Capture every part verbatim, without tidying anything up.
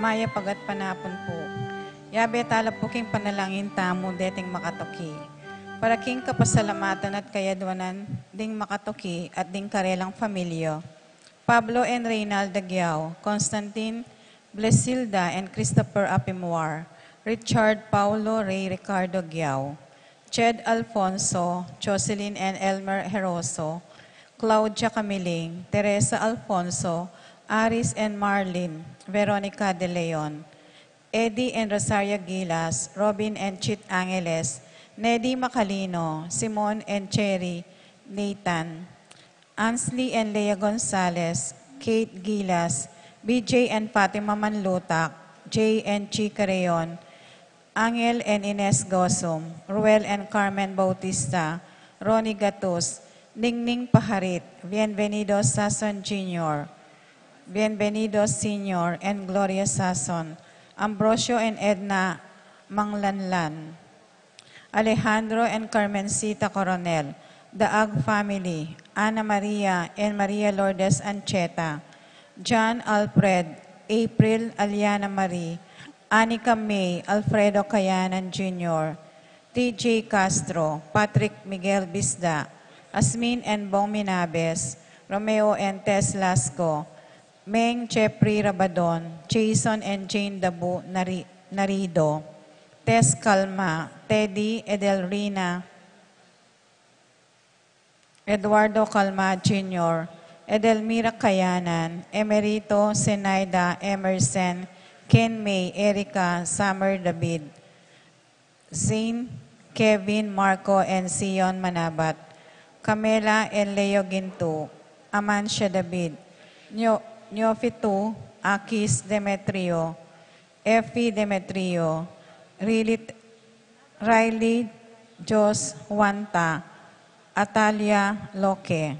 Mayap a gatpanapun pu. Yabe tala pu king panalangin tamu deting makatuki. Para king kapasalamatan at kayadwanan ding makatuki at ding karelang familia. Pablo and Reynalda Giao, Constantine, Blesilda and Christopher Apimuar, Richard Paulo Rey Ricardo Giao, Jed Alfonso, Jocelyn and Elmer Heroso, Claudia Camiling, Teresa Alfonso, Aris and Marlin, Veronica De Leon, Eddie and Rosaria Gilas, Robin and Chit Angeles, Nedy Macalino, Simon and Cherry Nathan, Ansley and Lea Gonzalez, Kate Gilas, B J and Fatima Manlutak, Jay and Chi Carreon, Angel and Ines Gosum, Ruel and Carmen Bautista, Ronnie Gatus, Ningning Paharit, Bienvenido Sason Junior, Bienvenido Senior and Gloria Sason, Ambrosio and Edna Manglanlan, Alejandro and Carmencita Coronel, Daag family, Ana Maria and Maria Lourdes Ancheta, John Alfred, April Aliana Marie, Anika May, Alfredo Kayanan Junior, T J Castro, Patrick Miguel Bisda, Asmin and Bong Minabes, Romeo and Tess Lasco, Meng Jeffrey Rabadon, Jason and Jane Dabu Nari-, Narido, Tess Calma, Teddy Edelrina, Eduardo Calma Junior, Edelmira Kayanan, Emerito, Zenaida, Emerson, Ken May, Erica, Summer David, Zane, Kevin, Marco, and Sion Manabat, Camela and Leo Gintu, Amancia David, Neo-, Neofitu, Akis Demetrio, Effie Demetrio, Rilit-, Riley Jos Wanta, Atalia Loque.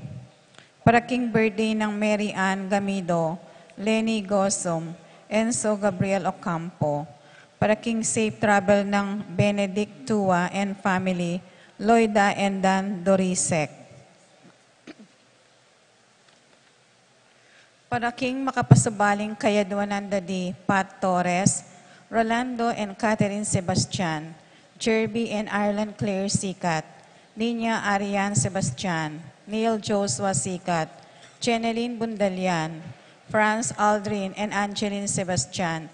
Para king birthday nang Mary Ann Gamido, Lenny Gosum, Enzo Gabriel Ocampo. Para king safe travel nang Benedict Tua and family, Loida and Dan Dorisek. Para king makapasubaling kayadwanan da di Pat Torres, Rolando and Catherine Sebastian, Jerby and Ireland Claire Sikat, Nina Arian Sebastian, Neil Joshua Sikat, Jeneline Bundalian, Franz Aldrin and Angeline Sebastian,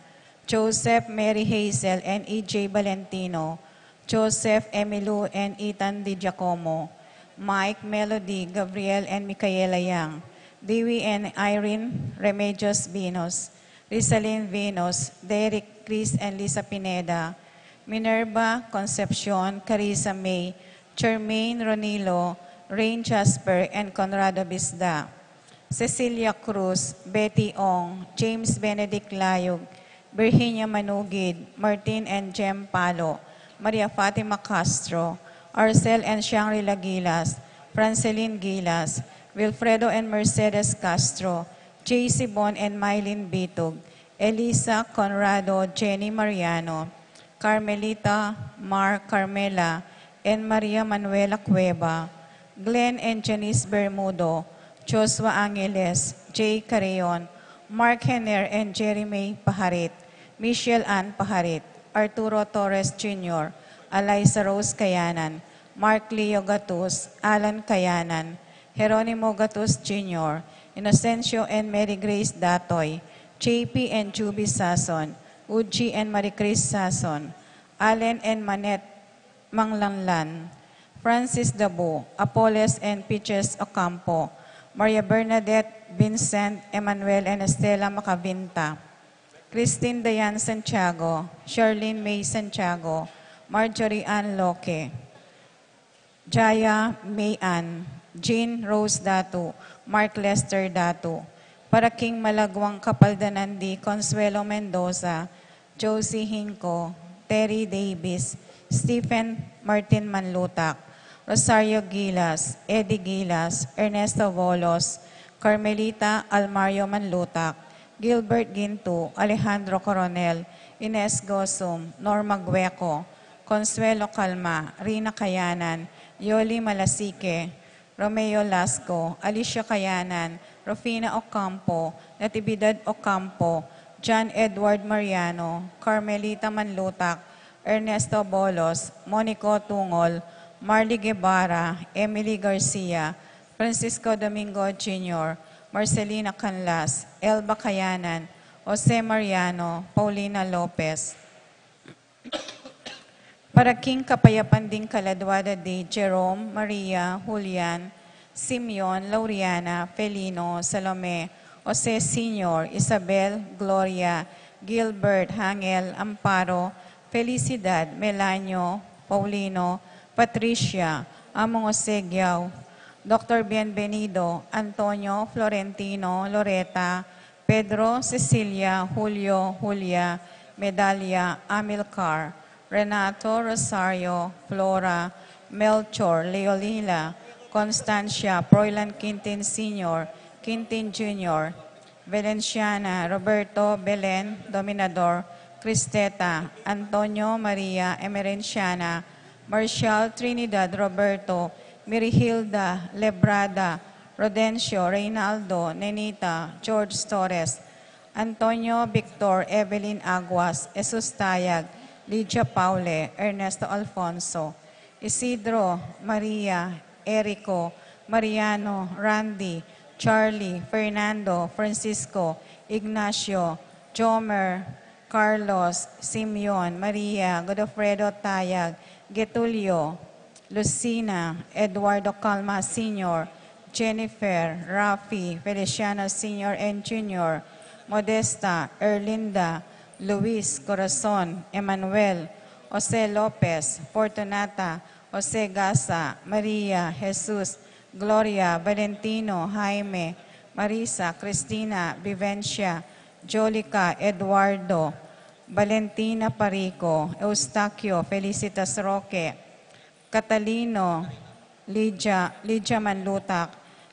Joseph Mary Hazel and E J Valentino, Joseph Emilu and Ethan Di Giacomo, Mike, Melody, Gabriel and Micaela Yang, Dewey and Irene Remedios Venus, Rizalin Venus, Derek, Chris and Lisa Pineda, Minerva, Concepcion, Carissa May, Charmaine, Ronilo, Rain Jasper and Conrado Bisda, Cecilia Cruz, Betty Ong, James Benedict Layug, Virginia Manugid, Martin and Jem Palo, Maria Fatima Castro, Arcel and Shangri-La Gilas, Francelin Gilas, Wilfredo and Mercedes Castro, J C Bon and Mylene Bitug, Elisa Conrado, Jenny Mariano, Carmelita, Mar, Carmela, and Maria Manuela Cueva, Glenn and Janice Bermudo, Joshua Angeles, Jay Carreon, Mark Henner and Jerry May Paharit, Michelle Ann Paharit, Arturo Torres Junior, Eliza Rose Kayanan, Mark Leo Gatus, Alan Kayanan, Jeronimo Gatus Junior, Inocencio and Mary Grace Datoy, J P and Juby Sason, Uji and Marie Chris Sason, Allen and Manette Manglanglan, Francis Dabu, Apoles and Peaches Ocampo, Maria Bernadette, Vincent, Emmanuel and Estela Macavinta, Christine Dayan Santiago, Charlene May Santiago, Marjorie Ann Loque, Jaya May Ann, Jean Rose Datu, Mark Lester Datu, para king malagwang kapaldanan di Consuelo Mendoza, Josie Hinco, Terry Davis, Stephen Martin Manlutak, Rosario Gilas, Eddie Gilas, Ernesto Volos, Carmelita Almario Manlutak, Gilbert Gintu, Alejandro Coronel, Ines Gosum, Norma Gueco, Consuelo Calma, Rina Kayanan, Yoli Malasique, Romeo Lasco, Alicia Kayanan, Rufina Ocampo, Natividad Ocampo, John Edward Mariano, Carmelita Manlutak, Ernesto Bolos, Monico Tungol, Marley Guevara, Emily Garcia, Francisco Domingo Junior, Marcelina Canlas, Elba Kayanan, Jose Mariano, Paulina Lopez. Para king kapayapan ding kaladwa da di Jerome, Maria, Julian, Simeon, Lauriana, Felino, Salome, Jose Senior, Isabel, Gloria, Gilbert, Hangel, Amparo, Felicidad, Melanio, Paulino, Patricia, Among Jose Giao, Doctor Bienvenido, Antonio, Florentino, Loreta, Pedro, Cecilia, Julio, Julia, Medalia, Amilcar, Renato, Rosario, Flora, Melchor, Leolila, Constancia, Proylan Quintin Senior, Quintin Junior, Valenciana, Roberto, Belen, Dominador, Cristeta, Antonio, Maria, Emerenciana, Marcial, Trinidad, Roberto, Mirihilda, Lebrada, Rodencio, Reynaldo, Nenita, George Torres, Antonio, Victor, Evelyn Aguas, Jesus Tayag, Lydia Paule, Ernesto Alfonso, Isidro, Maria, Erico, Mariano, Randy, Charlie, Fernando, Francisco, Ignacio, Jomer, Carlos, Simeon, Maria, Godofredo Tayag, Getulio, Lucina, Eduardo Calma Senior, Jennifer, Rafi, Feliciano Senior and Junior, Modesta, Erlinda, Luis, Corazon, Emmanuel, Jose Lopez, Fortunata, Jose Gasa, Maria, Jesus, Gloria, Valentino, Jaime, Marisa, Cristina, Vivencia, Jolica, Eduardo, Valentina Parico, Eustaquio, Felicitas Roque, Catalino, Lydia, Lydia Manlutak,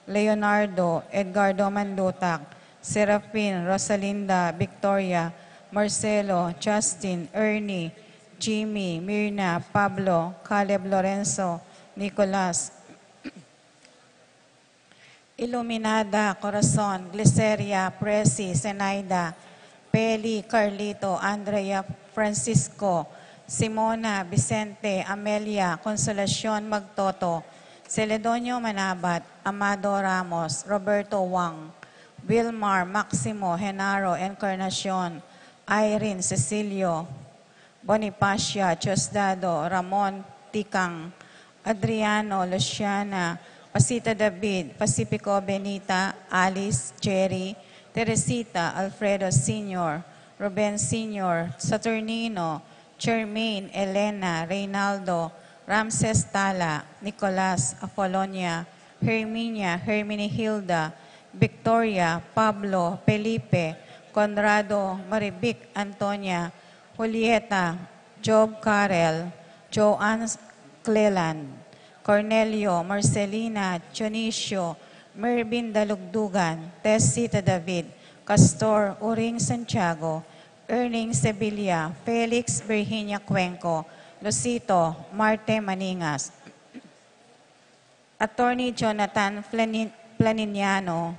Leonardo, Edgardo Manlutak, Serafin, Rosalinda, Victoria, Marcelo, Justin, Ernie, Jimmy, Mirna, Pablo, Caleb, Lorenzo, Nicolas, Iluminada, Corazon, Gliceria, Presi, Zenaida, Peli, Carlito, Andrea, Francisco, Simona, Vicente, Amelia, Consolacion, Magtoto, Celedonio, Manabat, Amado, Ramos, Roberto, Wang, Wilmar, Maximo, Genaro, Encarnacion, Irene, Cecilio, Bonifacia, Diosdado, Ramon, Tikang, Adriano, Luciana, Pasita David, Pacifico, Benita, Alice, Jerry, Teresita, Alfredo Senior, Ruben Senior, Saturnino, Germaine, Elena, Reynaldo, Ramses Tala, Nicolas, Apolonia, Herminia, Herminihilda, Victoria, Pablo, Felipe, Conrado, Marivic, Antonia, Julieta, Job, Karel, Joanne, Cleland, Cornelio, Marcelina, Dionisio, Mervin, Dalugdugan, Tessita, David, Castor, Uring, Santiago, Erning, Sevilla, Felix, Virginia, Cuenco, Lucito, Marte, Maningas, Attorney Jonathan Flani-, Planiniano,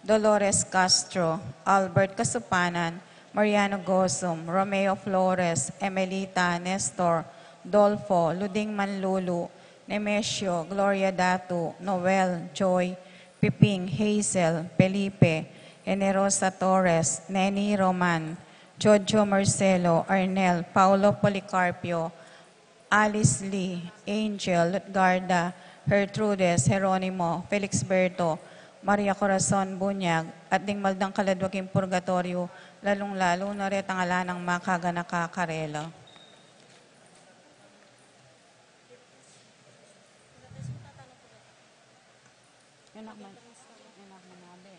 Dolores Castro, Albert Casupanan, Mariano Gozum, Romeo Flores, Emelita, Nestor, Dolfo, Luding Manlulu, Nemesio, Gloria Datu, Noel, Joy, Piping, Hazel, Felipe, Generosa Torres, Neni, Roman, Jojo, Marcelo, Arnel, Paulo, Policarpio, Alice Lee, Angel, Lutgarda, Gertrudes, Jeronimo, Felix Berto, Maria Corazon, Bunyag, at ding maldang kaladwa king purgatoryo, lalung-lalu na retang ala nang makaganaka karela. Anak man, anak man, abe.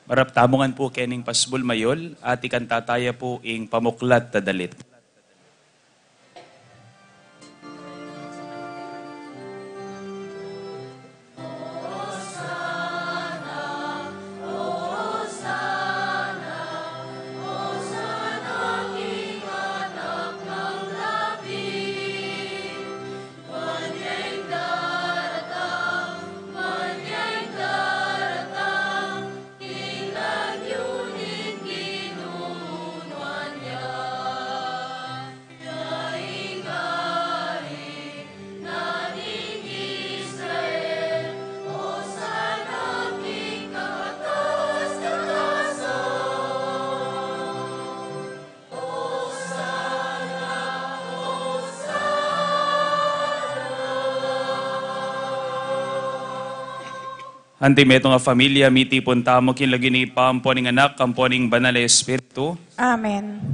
Marap tamu ngan pu kening pasbul mayol, at ikanta taya pu ing pamuklat a dalit. Anti metung a familia, mitipun tamu king lagyu ning Ibpa, ampo ning Anak, ampo ning Banal a Espiritu. Amen.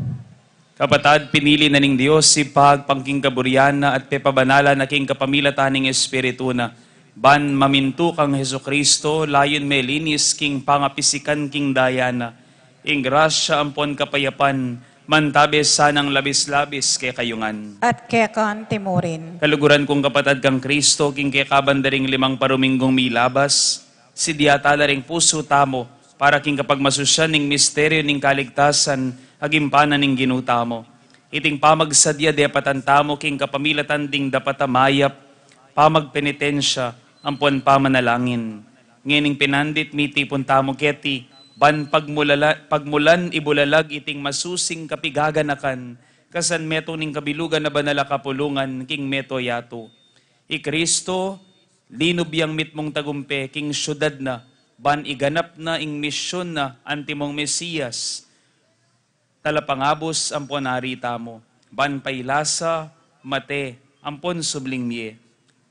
Kapatad, pinili na ning Dios si Ibpa agpang king kaburian na at pepabanalan na king kapamilatan ning Espiritu na, ban mamintu kang Jesucristo, layun melinis king pangapisikan king daya na. Ing grasya ampon kapayapan, mantabe sanang labis-labis kekayu ngan. At keka naman murin. Kaluguran kung kapatad kang Kristo, king kekaban da ring limang paruminggong milabas, sidyata la ring pusu tamu, para king kapagmasusyan ning misteryu ning kaligtasan, agimpanan ning Ginu tamu. Iting pamagsadya depatan tamu, king kapamilatan ding dapat a mayap, pamagpenitensya, ampon pamanalangin. Ngening pinandit mitipun tamu keti, ban pagmulala-, pagmulan ibulalag iting masusing kapigaganakan, kasan metung ning kabilugan a banal a kapulungan, king meto yatu. I Kristo, linub yang mitmung tagumpe, king syudad na, ban iganap na ing misyun na antimong Mesias, Talapangabus ampon Ari tamu, ban pailasa, mate, ampon subling mie.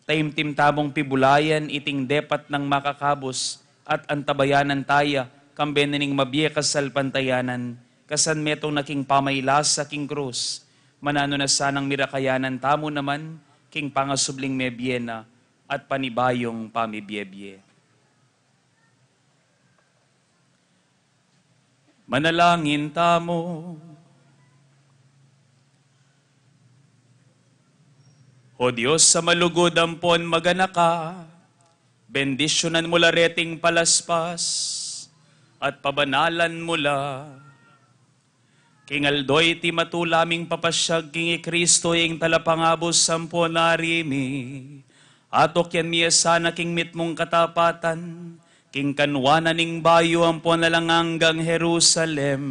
Taimtim tamung pibulayan iting depat nang makakabus, at antabayanan taya, kambe na ning mabie kasalpantayanan, kasan metung na king pamailasa king krus, mananu na sanang mirakayanan tamu naman, king pangasubling mebie na, at panibayung pamibie-bie. Manalangin tamu. O Dios a malugud ampon maganaka, bendisyunan mu la reting palaspas, at pabanalan mu la. King aldo iti matula ming papasyag king i Kristo ing Talapangabus ampon Ari mi. Atukyan mi ya sana king mitmung katapatan, king kanwanan ning bayu ampon alang anggang Jerusalem.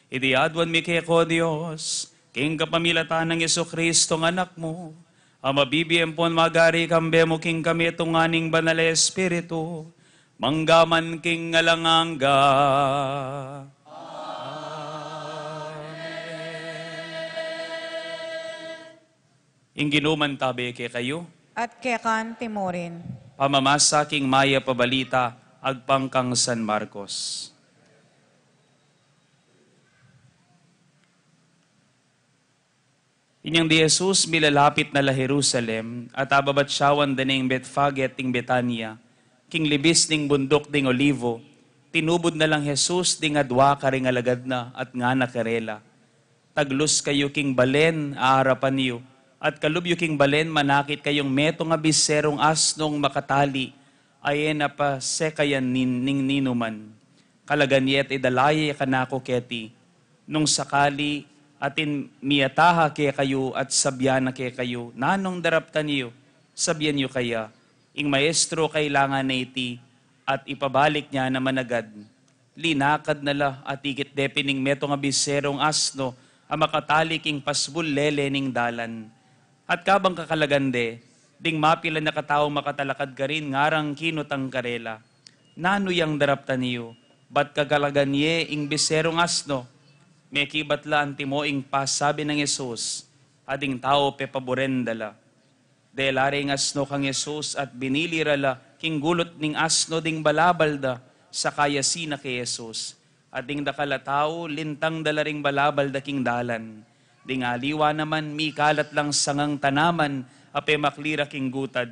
Iti aduan mi keka, O Dios, king kapamilatan nang Jesucristo nga Anak mu, a mabibie ampon magari kambe mu king kamitungan ning Banal a Espiritu, mangga man king alang angga. Amen. Ing Ginu mantabe kekayu. At keka naman murin. Pamamasa king Mayap a Balita agpang kang San Marcos. Inyang di Jesus milalapit na la Jerusalem, at ababatsyawan da ning Betfage at ning Betania, king libis ning bunduk ding Olivo, tinubud na lang Jesus ding adua karing alagad na, at ngana karela, "Taglus kayu king balen, aarapan yu, at kalub yu king balen, manakit kayung metung a biserung asnung makatali, a e na pasekayan ning ninuman. Kalagan ye at idala ye kanaku keti. Nung sakali atin miyata ya kekayu at sabyan na kekayu, 'Nanung daraptan yu?' Sabyan yu kaya, 'Ing Maestro kailangan na iti,' at ipabalik na naman agad." Linakad na la at ikit de pin ing metung a biserung asnu a makatali king pasbul lele ning dalan. At kabang kakalagan de, ding mapilan a katau makatalakad karin ngarang kinutang karela, "Nanu yang daraptan yu? Bat kakalagan ye ing biserung asnu?" Mekibat la antimo ing pasabi nang Jesus, at ding tau pepaburen da la. Dela ring asnu kang Jesus at binili ra la king gulut ning asnu ding balabal da, saka ya sinake Jesus. At ding dakal a tau lintang da la ring balabal da king dalan. Ding aliwa naman mikalat lang sangang tanaman a pemakli ra king gutad.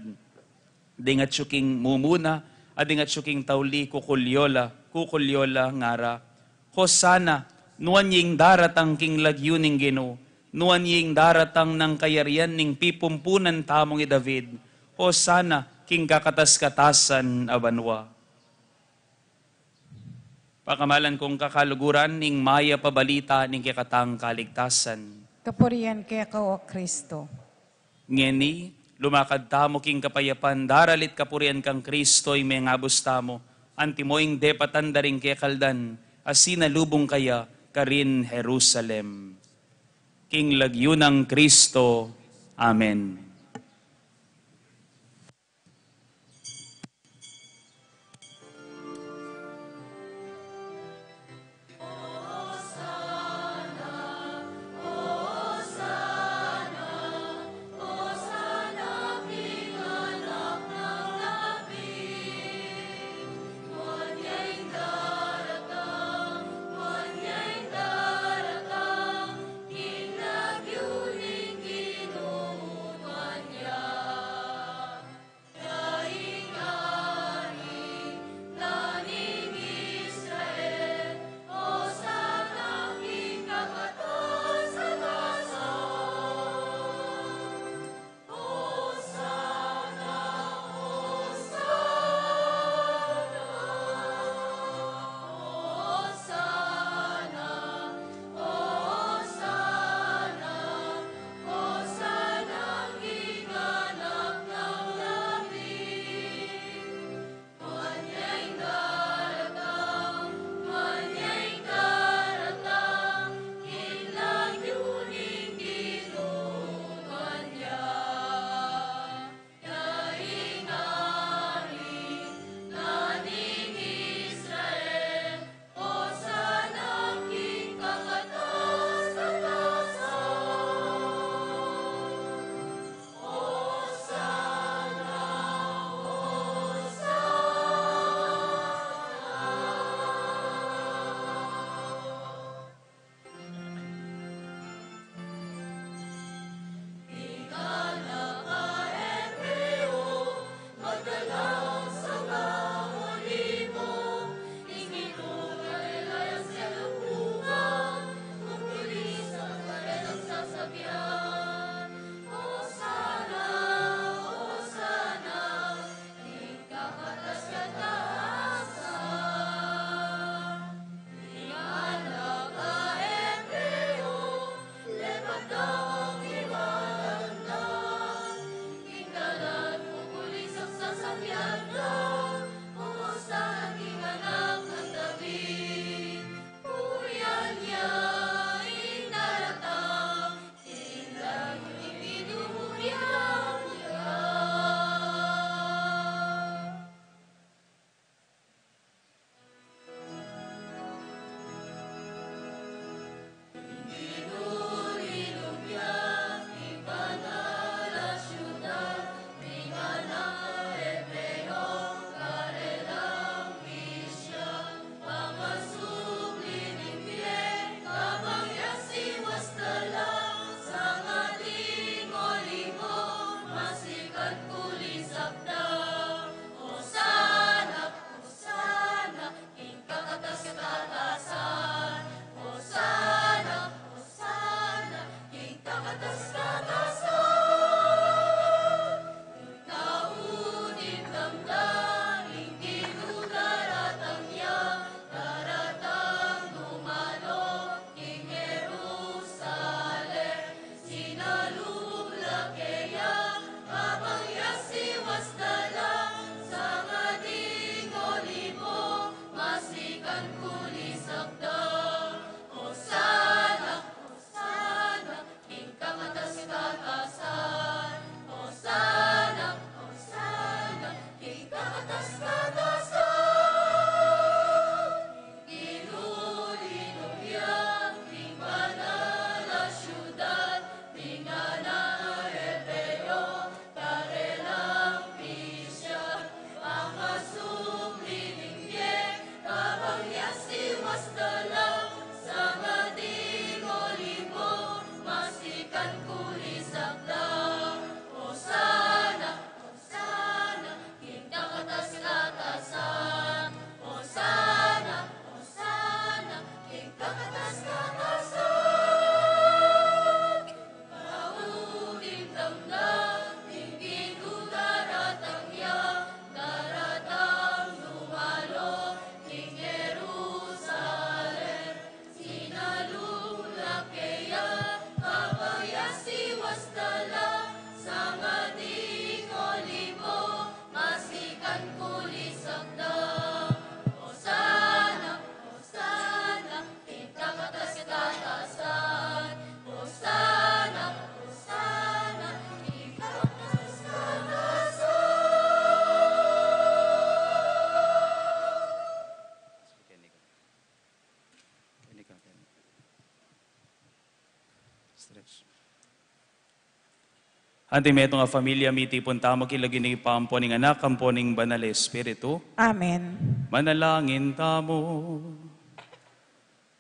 Ding atyu king mumuna Ading atyu king tauli, kukulyo la, kukulyo la, ngara. Hosana, nuan ya ing daratang king lagyu ning Ginu, nuan ya ing daratang nang kayarian ning pipumpunan tamung i David. Hosana, king kakatas-katasan a banua. Pakamalan kung kakaluguran, ing mayap a balita ning kekatang kaligtasan. Kapurian keka, O Kristo. Ngeni, lumakad tamu king kapayapan, daralit kapurian kang Kristo ing mengabus tamu, antimo ing depatan da ring kekaldan a sinalubung kaya karin Jerusalem. King lagyu nang Kristo. Amen. Anti metung a familia, mitipun tamu king lagyu ning Ibpa, ampo ning Anak, ampo ning Banal a Espiritu. Amen. Manalangin tamu.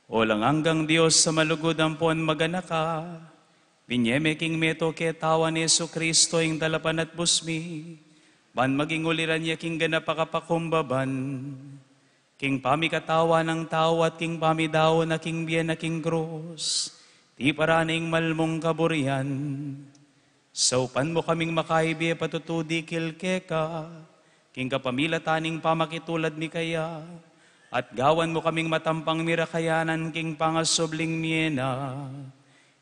O alang anggang Dios a malugud ampon maganaka, binye me king metung a katawan i Jesucristo ing talapanatbus mi, ban maging uliran ya king ganap a kapakumbaban, king pamikatawan nang tau at king pamidaun na king bie na king krus, tiparan ing mal mung kaburian. Saupan mu kaming makaibie patutu dikil keka, king kapamilatan ning pamakitulad mi kaya, at gawan mu kaming matampang mirakayanan king pangasubling mie na.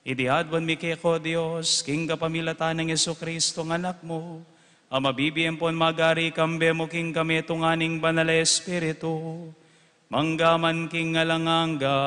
Iti aduan mi keka, O Dios, king kapamilatan nang Jesucristo a Anak mu, a mabibie ampon magari kambe mu king kametungan ning Banal a Espiritu, mangga man king alang angga.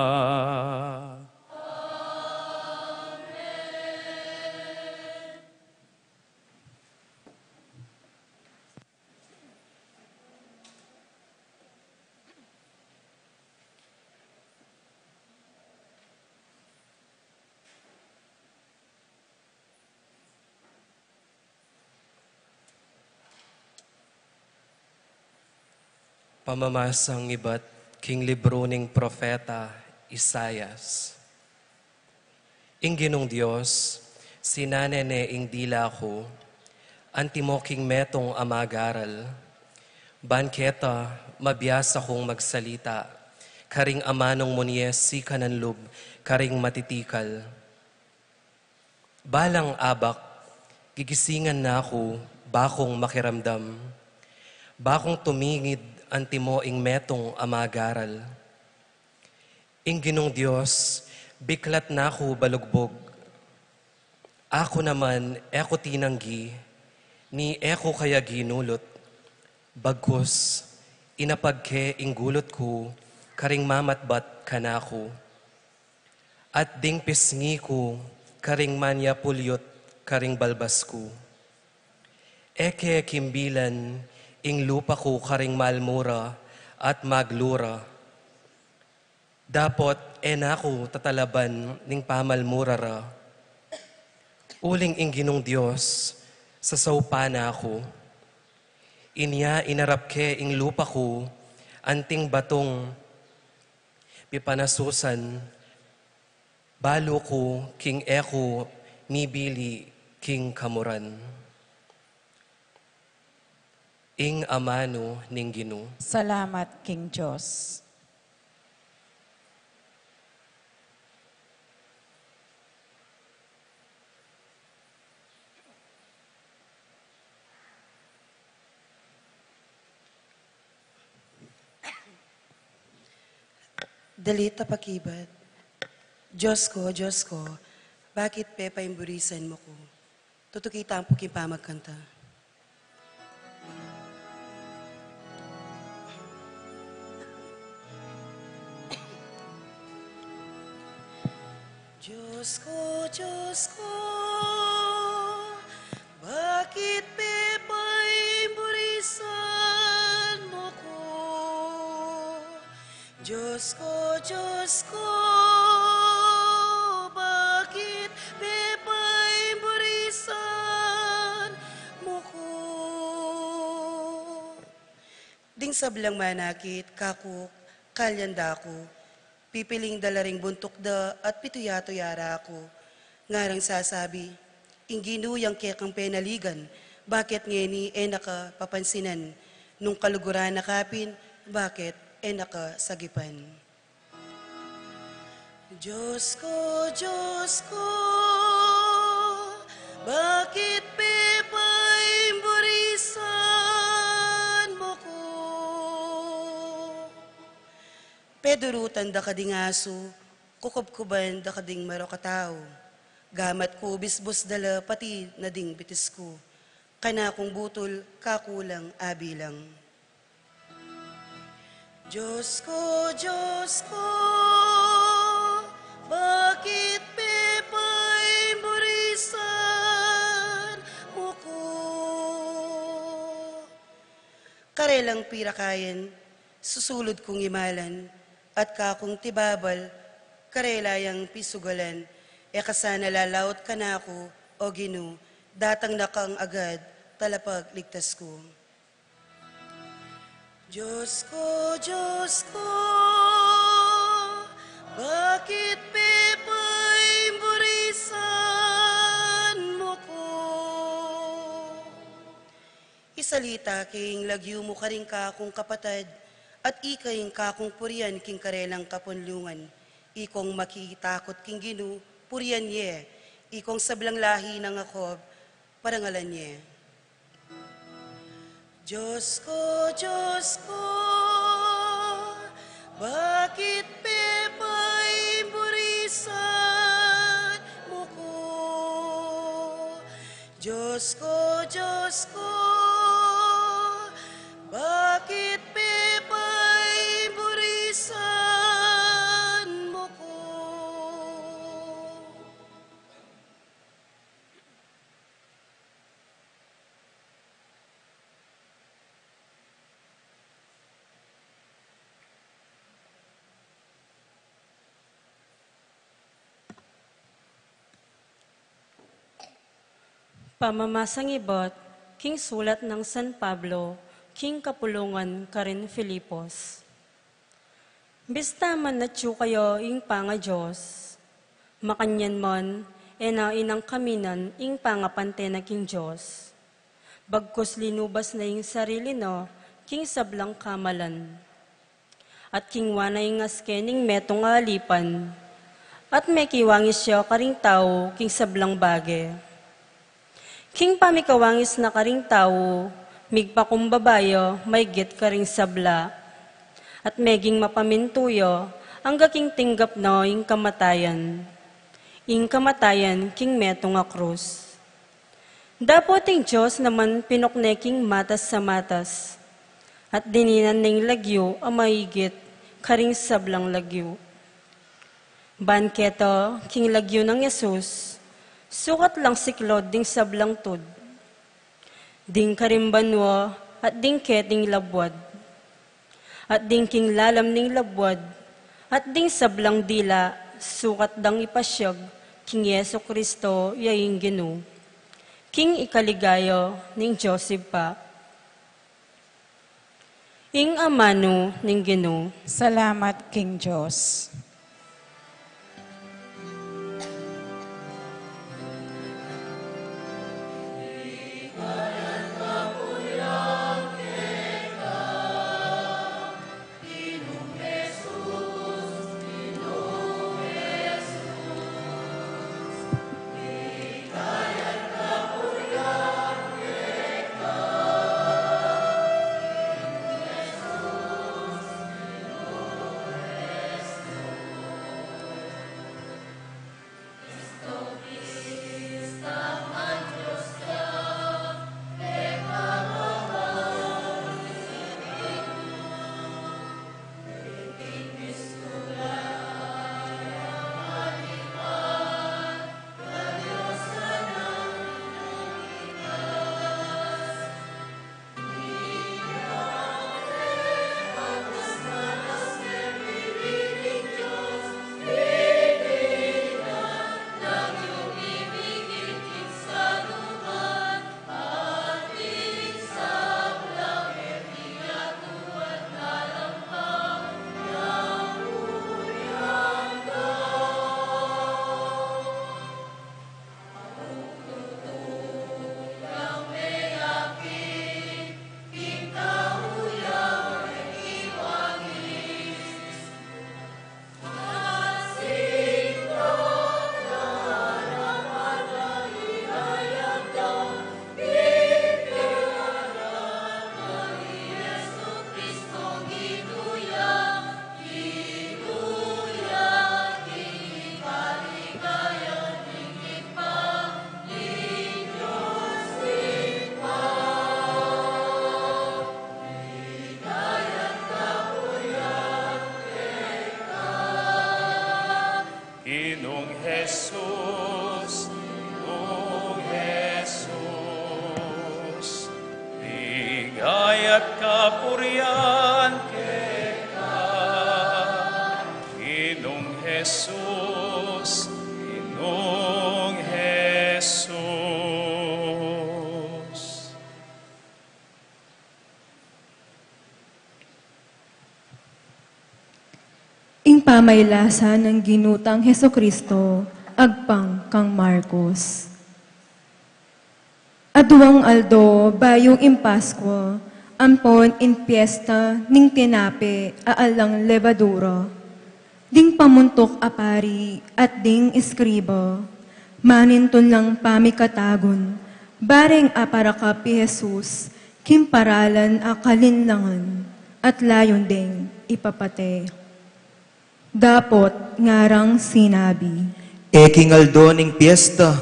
Pamamasang ibat king libru ning propeta Isaias. Ing Ginung Dios, sinane ne ing dila ku, antimo king metung a magaral, ban keta mabiasa kung magsalita, karing amanung mu ne sikanan lub karing matitikal. Balang abak, gigisingan na ku, ba kung makiramdam, ba kung tumingid antimo ing metung a magaral. Ing Ginung Dios, biklat na ku balugbug. Aku naman, e ku tinanggi, ni e ku kaya ginulut. Bagkus, inapag ke ing gulut ku, karing mamatbat kanaku. At ding pisngi ku, karing manyapulyut, karing balbas ku. E ke kimbilan ing lupa ku karing malmura at maglura. Dapot e na ku tatalaban ning pamalmura ra. Uling ing Ginung Dios, sasaupan na ku. Inya inarap ke ing lupa ku, anting batung pipanasusan, balu ku king e ku mibili king kamuran. Ing amanu ning Ginu. Salamat king Dios. Dalit a pakibat. Dios ko, Dios ko, bakit pepaimburisan mu ku? Tutuki tamu pu king pamagkanta. Dios ko, Dios ko, bakit pepaimburisan mu ku? Dios ko, Dios ko, bakit pepaimburisan mu ku? Ding sablang manakit kaku, kalyan da ku, pipiling da la ring buntuk da at pituya-tuya ra ku. Ngarang sasabi, ing Ginu yang kekang penaligan, bakit ngeni e na ka papansinan? Nung kaluguran na ka pin, bakit e na ka sagipan? Dios ko, Dios ko, bakit pepaimburisan mu ku? Pedurutan da ka ding asu, kukubkuban da ka ding marok a tau. Gamat ku bisbus da la pati na ding bitis ku. Kanakung butul, kaku lang abilang. Dios ko, Dios ko, bakit pepaimburisan mu ku? Karelang pirakayan, susulud kung imalan, at kakung tibabal, karela yang pisugalan, e ka sana lalaut kanaku, O Ginu, Datang na kang agad, talapagligtas ku. Diyos ko, Diyos ko, bakit pe paimburisan mu ku? Isalita ke ing lagyu mu karing kakung kapatad, at ika ing kakung purian king karelang kapunlungan. Ikong makitakut king Ginu, purian ye. Ikong sablang lahi nang Jacob, parangalan ye. Diyos ko, Diyos ko, bakit pe paimburisan mu ku? Diyos ko, Diyos ko, bakit pe paimburisan mu ku? Pamamasang ibat king sulat nang San Pablo king kapulungan karin Filipos. Bista man atyu kayu ing pangaDios, makanyan man, e na inangkaminan ing pangapante na king Dios. Bagkus linubas na ing sarili na king sablang kamalan. At kingwa na ing aske ning metung a alipan. At mekiwangis ya karing tau king sablang bage. King pamikawangis na karing tau, migpakumbaba ya maigit karing sabla. At meging mapamintu ya angga king tinggap na ing kamatayan. Ing kamatayan king metung a krus. Dapot ing Dios naman pinukne king matas a matas, at dininan na ing lagyu a maigit karing sablang lagyu. Ban keta king lagyu nang Jesus, sukat lang siklaud ding sablang tud. Ding karing banua at ding keting labuad. At ding king lalam ning labuad, at ding sablang dila, sukat dang ipasiag king Jesu Kristo ya ing Ginu. King ikaligaya ning Dios Ibpa. Ing amanu ning Ginu. Salamat king Dios. Ginung Jesus, Ginung Jesus, ligaya at kapurian keka. Ginung Jesus, Ginung Jesus. Pamaylasan nang Ginu tang Jesucristo agpang kang Marcos. Aduang aldo bayu ing Paskua, ampon ing piesta ning tinape a alang levadura. Ding pamuntuk a pari at ding eskriba, manintun lang pamikatagun, bareng aparakap i Jesus king paralan a kalinlangan, at layun deng ipapate. Dapot ngarang sinabi, E king aldo ning piesta,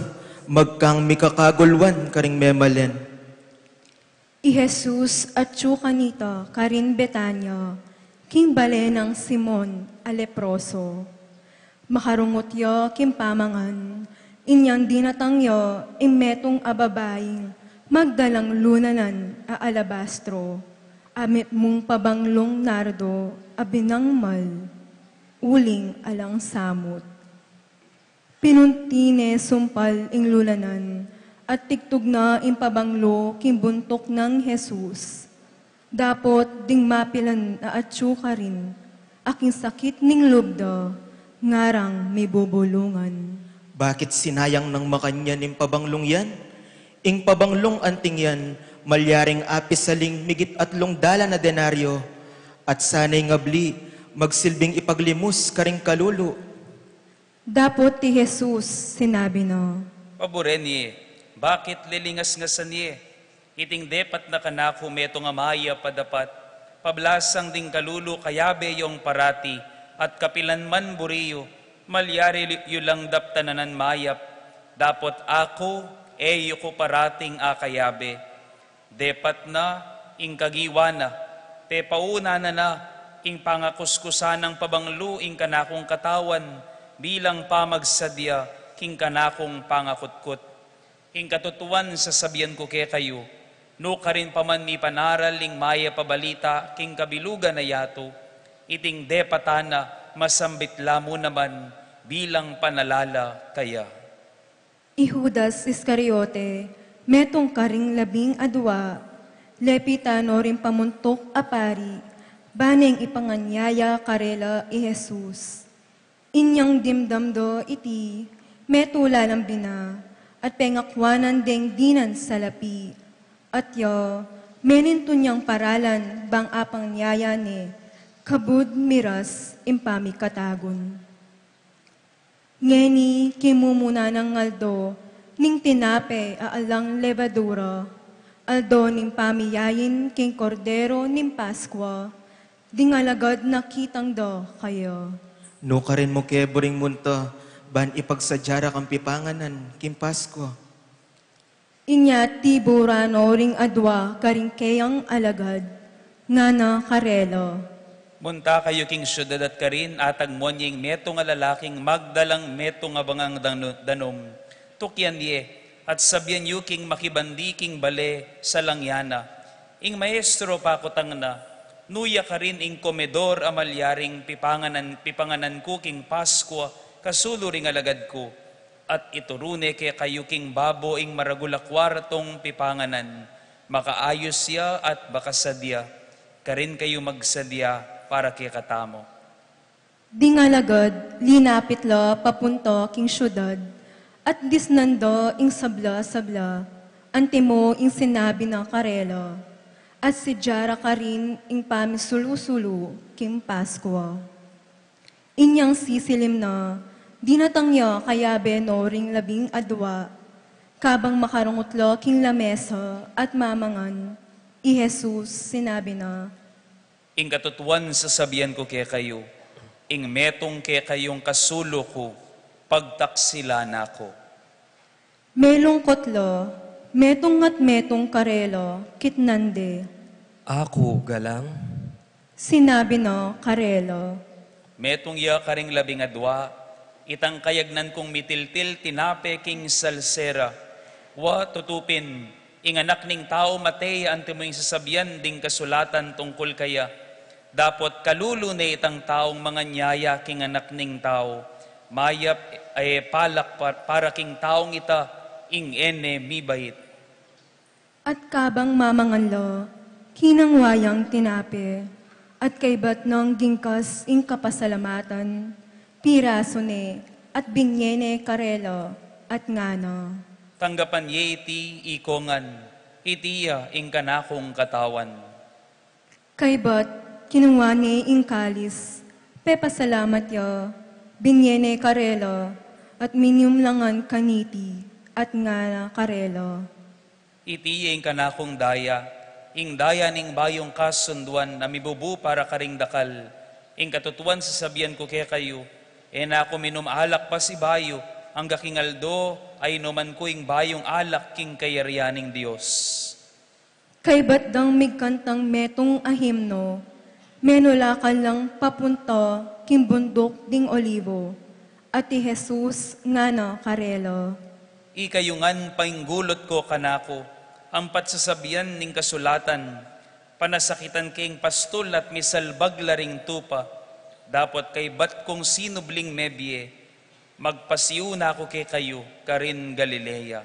magkang mikakagulwan karing memalen. I Jesus atyu kanita karin Betania, king bale nang Simon a leproso. Makarungut ya king pamangan, inyang dinatang ya ing metung a babaing magdalang lunanan a alabastro, a mitmung pabanglung nardo a binangmal, uling alang samut. Pinunti ne sumpal ing lunanan, at tigtug na ing pabanglo king buntuk nang Jesus. Dapot ding mapilan a atyu karin, a king sakit ning lub da, ngarang mibubulungan. Bakit sinayang nang makanyan ing pabanglung yan? Ing pabanglung anting yan, malyaring apisaling migit atlung dalan a denaryo, at sana ing abli, magsilbing ipaglimus karing kalulu. Dapot i Jesus sinabi na, Paburen ye, bakit lilingasngasan ye? Iting depat na kanaku metung a mayap a dapat, pablasang ding kalulu kayabe yung parati, at kapilan man buri yu, malyari yu lang daptan a nan mayap, dapot aku, e yu ku parating akayabe. Depat na ing kagiwa na, pepauna na na ing pangakuskusan nang pabanglu ing kanakung katawan bilang pamagsadya king kanakung pangakutkut. Ing katutuan sasabian ku kekayu, nukarin pa man mipanaral ing mayap a balita king kabilugan a yatu, iting depatan na masambit la mu naman bilang panalala kaya. I Judas Iscariote, metung karing labing adua, lepitan no ring pamuntuk a pari, baneng ipanganyaya karela i Jesus. Inyang dimdam do iti, metung la lang bina, at pengakwanan deng dinan salapi, at ya, menintun yang paralan bang apanganyaya ne, kabud miras ing pamikatagun. Ngeni king mumuna nang aldo ning tinape a alang levadura, aldo ning pamiyain king Kordero ning Paskua, ding alagad nakitang da kaya. Nukarin mu ke buring munta, ban ipagsadya ra kang pipanganan king Paskua. Inya tiburan no ring adua karing keyang alagad, ngana karela, Munta kayu king siudad at karin atagmon ye ing metung a lalaking magdalang metung a bangang danu-, danum. Tukyan ye, at sabian yu king makibandi king bale, salang ya na, Ing Maestro pakutang na, nu ya karin ing komedor a malyaring pipanganan, pipanganan ku king Paskua, kasulu ring alagad ku. At ituru ne kekayu king babo ing maragul a kuartung pipanganan, makaayus ya at makasadya, karin kayu magsadya para kekatamu. Ding alagad, linapit la papunta king siudad, at disnan da ing sabla-sabla, antimo ing sinabi na karela, at sidya ra karin ing pamisulu-sulu king Paskua. Inyang sisilim na, dinatang ya kayabe no ring labing adua, kabang makarungut la king lamesa at mamangan, i Jesus sinabi na, Ing katutuan sasabian ku kekayu, ing metung kekayung kasulu ku, pagtaksilan na ku. Melungkut la, metung at metung karela, kitnan de. Aku galang? Sinabi na karela. Metung ya karing labing adua, itang kayagnan kung mitiltil tinape king salsera. Wa, tutu pin, ing Anak ning Tau mate ya antimo ing sasabian ding kasulatan tungkul kaya. Dapot kalulu ne itang taung manganyaya king Anak ning Tau. Mayap e palak pa-, para king taung ita ing e ne mibait. At kabang mamangan la, kinangwa yang tinape, At kaybat nang gingkas ing kapasalamatan, pirasu ne, at binye ne karela, at ngana: Tanggapan ye iti ikongan, iti ya ing kanakung katawan. Kaybat kinua ne ing kalis, pepasalamat ya, binye ne karela, at minum la ngan kaniti, at ngana karela: Iti ya ing kanakung daya, ing daya ning bayung kasunduan a mibubu para karing dakal. Ing katutuan sasabian ku kekayu, e na ku minum alak pasibayu, angga king aldo a inuman ku ing bayung alak king kayarian ning Dios. Kaybat dang migkantang metung a himno, menulakan lang papunta king bunduk ding Olivo, at i Jesus ngana karela: Ikayu ngan painggulut ko kanaku, ampat sasabian ning kasulatan, panasakitan ke ing pastul at misalbag la ring tupa, dapot kaybat kung sinubling mebie, magpasiu na ku kekayu karin Galilea.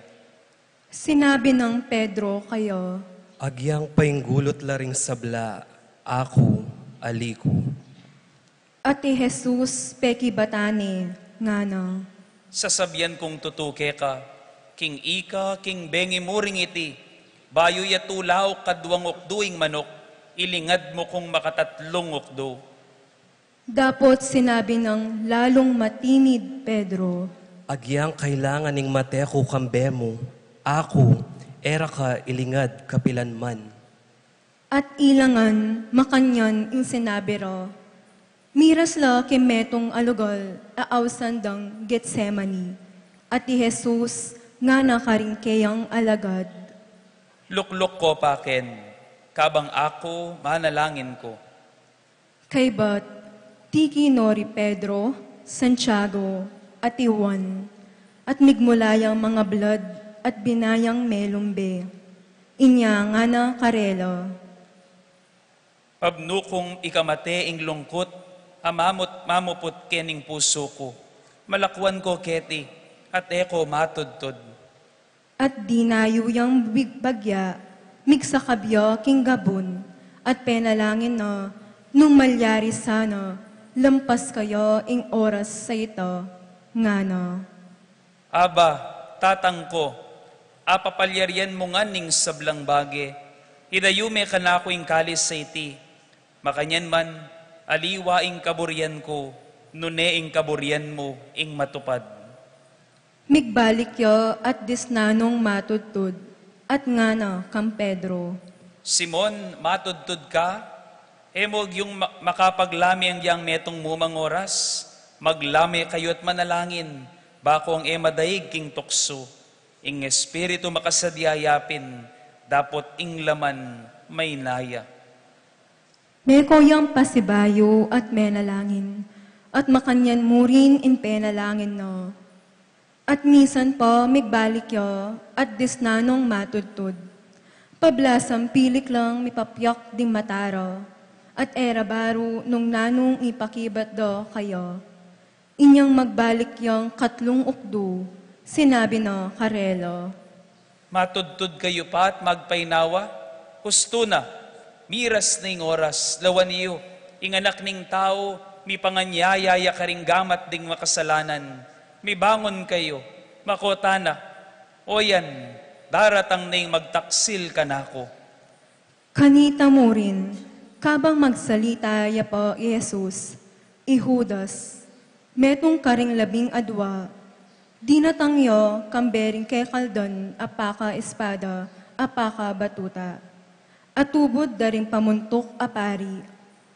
Sinabi nang Pedro kaya: Agyang painggulut la ring sabla, aku, ali ku. At i Jesus pekibatan ne, ngana: Sasabian kung tutu keka, king ika king bengi mu ring iti, bayu ya tulauk kaduang ukdu ing manuk, ilingad mu kung makatatlung ukdu. Dapot sinabi nang lalung matinid Pedro: Agyang kailangan ing mate ku kambe mu, aku, e ra ka ilingad kapilan man. At ila ngan makanyan ing sinabi ra. Miras la king metung a lugal a ausan dang Getsemani, at i Jesus ngana karing keyang alagad: Lukluk ko pa ken, kabang aku manalangin ku. Kaybat, tiki no ri Pedro, Santiago, at i Juan, at migmula yang mangablad at binayang melumbe. Inya ngana karela: Abnu kung ikamate ing lungkut a mamut-, mamuput kening pusu ku. Malakuan ko keti, at e ko matudtud. At dinayu yang big-, bagya, migsakab ya king gabun, at penalangin na, nung malyari sana, lampas kaya ing oras sa ita, ngana: Aba, Tatang ku, apapalyarian mu ngan ing sablang bage, idayu me kanaku ing kalis a iti, makanyan man, aliwa ing kaburian ku, nune ing kaburian mu ing matupad. Migbalik ya at disnan nong matudtud, at ngana kang Pedro: Simon, matudtud ka? E mu agyung ma-, makapaglame agyang metung mumang oras? Maglame kayu at manalangin, bakong e madaig king tuksu. Ing espiritu makasadya ya pin, dapot ing laman maynaya. Meko yang pasibayu at menalangin, at makanyan mu rin ing penalangin na. At misan pa migbalik ya at disnan nong matudtud, pablasang pilik lang mipapyak ding mata ra, at e ra baru nung nanung ipakibat da kaya. Inyang magbalik yang katlung ukdu, sinabi na karela: Matudtud kayu pa at magpainawa? Hustu na, miras na ing oras, lawan yu, ing Anak ning Tau, mipanganyaya ya karing gamat ding makasalanan. Mibangun kayu, makota na, oyan, daratang na ing magtaksil kanaku. Kanita mu rin, kabang magsalita ya pa i Jesus, i Judas, metung karing labing adua, dinatang ya kambe ring kekaldan a pakaespada a pakabatuta, a tubud da ring pamuntuk a pari,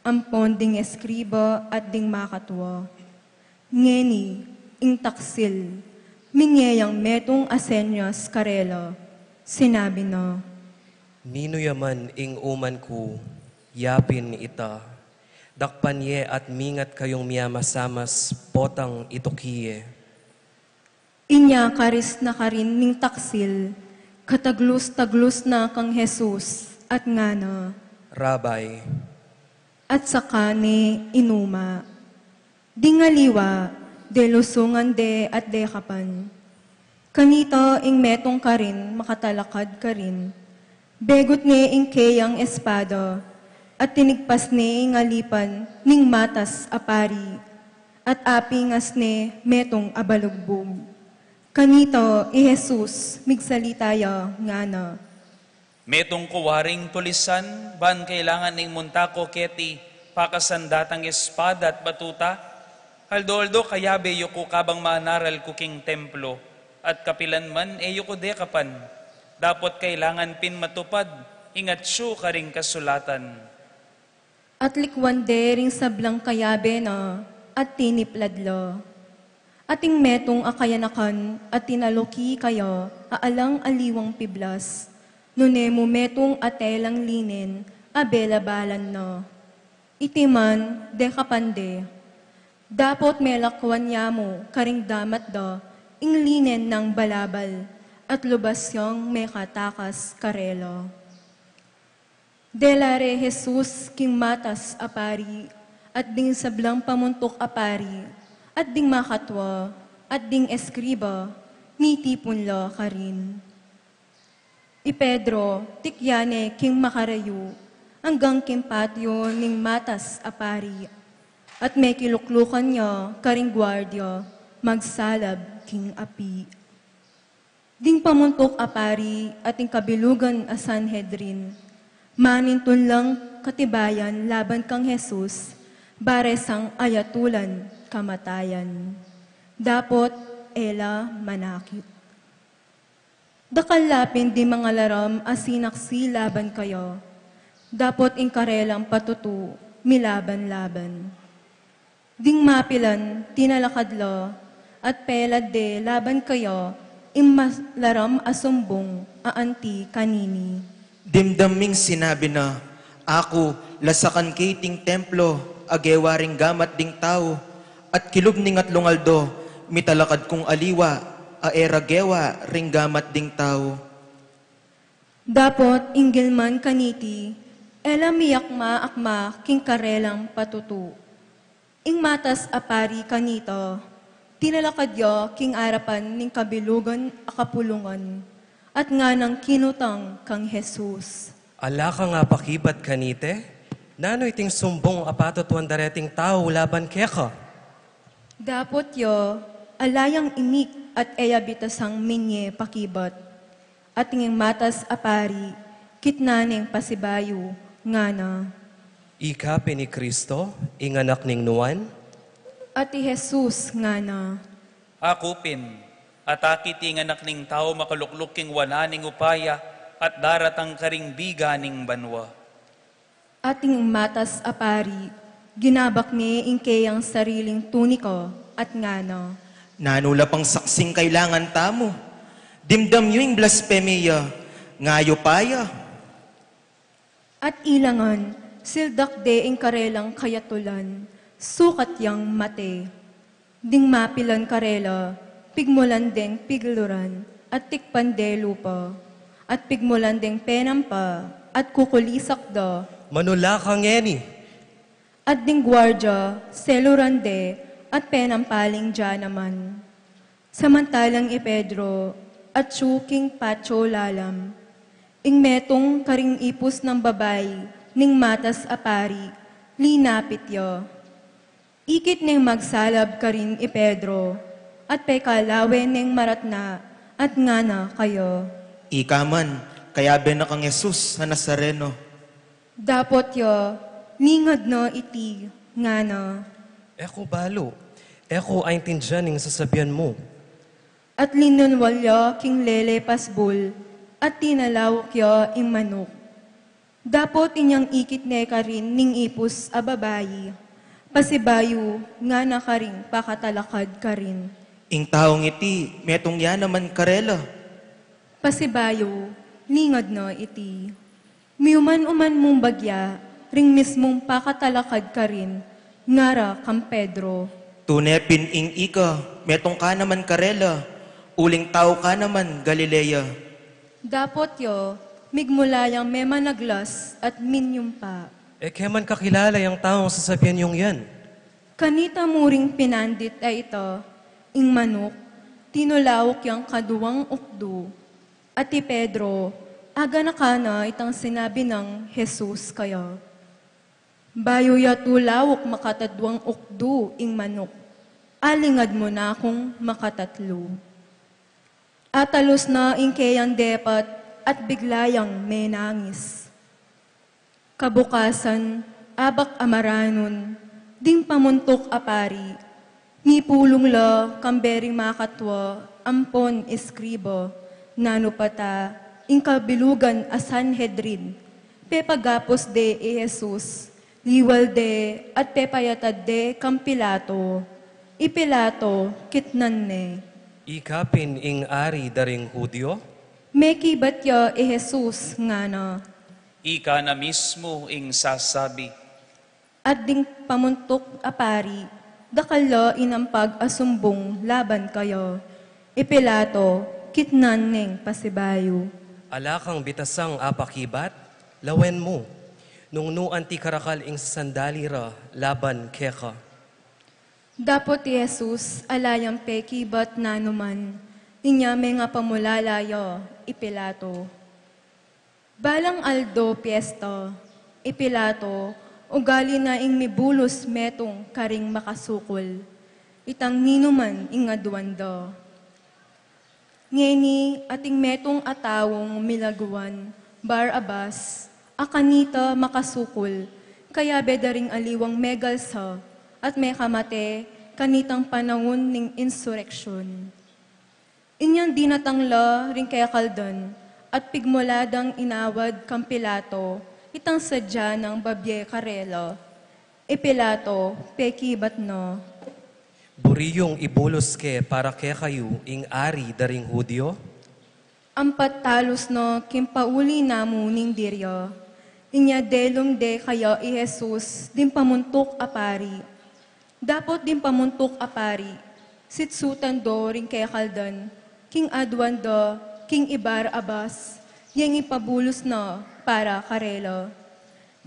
ampon ding eskriba at ding makatua. Ngeni, ing taksil, minye yang metung a senyas karela, sinabi na: Ninu ya man ing uman ku, yapin ita. Dakpan ye at mingat kayung miyamasamas potang ituki ye. Inya karis na karin ning taksil, kataglus-taglus na kang Jesus, at ngana: Rabbi. At saka ne inuma. Ding aliwa, delusungan de at dekapan. Kanita ing metung karin makatalakad karin, begut ne ing keyang espada, At tinigpas ne ing alipan ning matas a pari, at apingas ne metung a balugbug. Kanita i Jesus migsalita ya, ngana: Metung ku waring tulisan, ban kailangan ing munta ku keti pakasan datang espada at batuta? Aldo-aldo kayabe yu ku kabang manaral ku king templo, at kapilan man e yu ku dekapan, dapot kailangan pin matupad ing atsu karing kasulatan. At likwan de ring sablang kayabe na, at tiniplad la. At ing metung a kayanakan a tinaluki kaya a alang aliwang piblas, nune mu metung a telang linen a belabalan na. Iti man dekapan de. Dapot melakwan ya mu karing damat da ing linen nang balabal, at lubas yang mekatakas karela. Dela re Jesus king matas a pari, at ding sablang pamuntuk a pari, at ding makatua, at ding eskriba, mitipun la karin. I Pedro, tikyan ne king makarayu, anggang king patio ning matas a pari, at mekiluklukan ya karing guardia magsalab king api. Ding pamuntuk a pari at ing kabilugan a Sanhedrin, manintun lang katibayan laban kang Jesus, bare sang ayatulan kamatayan. Dapot e la manakit. Dakal la pin ding mangalaram a sinaksi laban kaya, dapot ing karelang patutu milaban-laban. Ding mapilan tinalakad la, at pelad de laban kaya ing malaram a sumbung a anti kanini. Dimdam ming sinabi na, "Aku, lasakan ke iting templo a gewa ring gamat ding tau, at kilub ning atlung aldo, mitalakad kung aliwa a e ra gewa ring gamat ding tau." Dapot inggil man kaniti, e la miyakma-akma king karelang patutu. Ing matas a pari kanita, tinalakad ya king arapan ning kabilugan a kapulungan, at nganang kinutang kang Jesus, "Ala kang apakibat kanite? Nanu iting sumbung a patutuan da reting tau laban keka?" Dapot ya, ala yang imik at e ya bitasang minye pakibat. At ing matas a pari, kitnan neng pasibayu, ngana, "Ika pin i Kristo, ing anak ning nuan?" At i Jesus ngana, "Aku pin, at akit ing Anak ning Tau makalukluk king wanan ning upaya at daratang karing biga ning banua." At ing matas a pari, ginabak ne ing keyang sariling tunika, at ngana, "Nanu la pang saksing kailangan tamu? Dimdam yu ing blasfemia, ngayup ya." At ilangan, sildak de ing karelang kayatulan, sukat yang mate. Ding mapilan karela, pigmulan deng pigluran, at tikpan de lupa, at pigmulan deng penampa, at kukulisak da, "Manula ka ngeni!" At ding guardia, seluran de, at penampaling dia naman. Samantalang i Pedro, atsu king patio lalam, ing metung karing ipus nang babai ning matas a pari, linapit ya. Ikit neng magsalab karin i Pedro, at pekalawen neng maratna, at ngana kaya, "Ika man, kayabe na kang Jesus a Nazareno." Dapot ya, ningad na iti, ngana, "E ku balu, e ku aintindian ing sasabian mu." At linunwal ya king lele pasbul, at tinalauk ya ing manuk. Dapot inyang ikit ne karin ning ipus a babai, pasibayu ngana karing pakatalakad karin, "Ing taung iti, metung ya naman karela." Pasibayu, ningad na iti. "Miuman-uman mung bagya ring mismung pakatalakad karin," ngara kang Pedro. "Tune pin ing ika, metung ka naman karela, uling tau ka naman Galilea." Dapot ya, migmula yang memanaglas at minyumpa, "E ke man kakilala yang taung sasabian yung yan." Kanita mu ring pinandit a ita, ing manuk, tinulauk yang kaduang ukdu. At i Pedro, aganakan na itang sinabi nang Jesus kaya. Bayu ya tulauk makataduang ukdu ing manuk, alingad mu na kung makatatlu. Atalus na ing keyang depat at bigla yang menangis. Kabukasan, abak a maranun, ding pamuntuk a pari, mipulung la kambe ring makatwa ampon eskriba, nanu pa ta ing kabilugan a Sanhedrin, pepagapus de i Jesus, liwal de at pepayatad de kang Pilato. I Pilato kitnan ne, "Ika pin ing ari da ring Judio?" Mekibat ya i Jesus, ngana, "Ika na mismu ing sasabi." At ding pamuntuk a pari, dakal la inampag a sumbung laban kaya. I Pilato kitnan neng pasibayu, "Ala kang bitasang apakibat? Lawen mu, nung nu anti karakal ing sasandali ra laban keka?" Dapot i Jesus ala yang pekibat nanuman, inya mengapamulala ya i Pilato. Balang aldo piesta, i Pilato ugali na ing mibulus metung karing makasukul, itang ninuman ing aduan da. Ngeni ating metung a taung milaguan Barabas, a kanita makasukul, kayabe da ring aliwang megalsa at mekamate kanitang panaun ning insureksyun. Inyang dinatang la ring kekaldan at pigmula dang inawad kang Pilato itang sadya nang babie karela. I Pilato pekibat na, "Buri yung ibulus ke para kekayu ing ari da ring Judio?" Ampat talus na king pauli namu ning dirya. Inya delum de kaya i Jesus ding pamuntuk a pari. Dapot ding pamuntuk a pari, sitsutan do ring kekaldan king aduan da king i Barabas yeng ipabulus na para karela.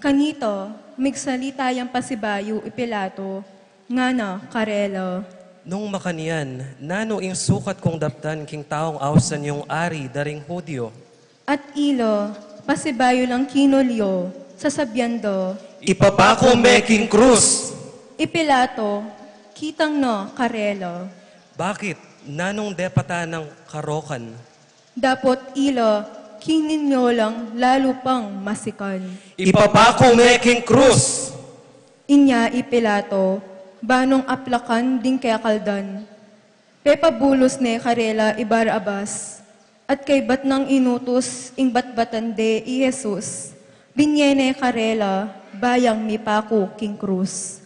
Kanita, migsalita yang pasibayu i Pilato, ngana karela, "Nung makanyan, nanu ing sukat kung daptan king taung ausan yung ari da ring Judio?" At ila, pasibayu lang kinulyo, sasabian da, "Ipapaku me king krus!" I Pilato kitang na karela, "Bakit? Nanung depatan nang karokan?" Dapot ila, kininyo lang lalu pang masikan, "Ipapaku me king krus!" Inya i Pilato, banung aplakan ding kekaldan, pepabulus ne karela i Barabas, at kaybat nang inutus ing batbatan de i Jesus, binye ne karela bayang mipaku king krus.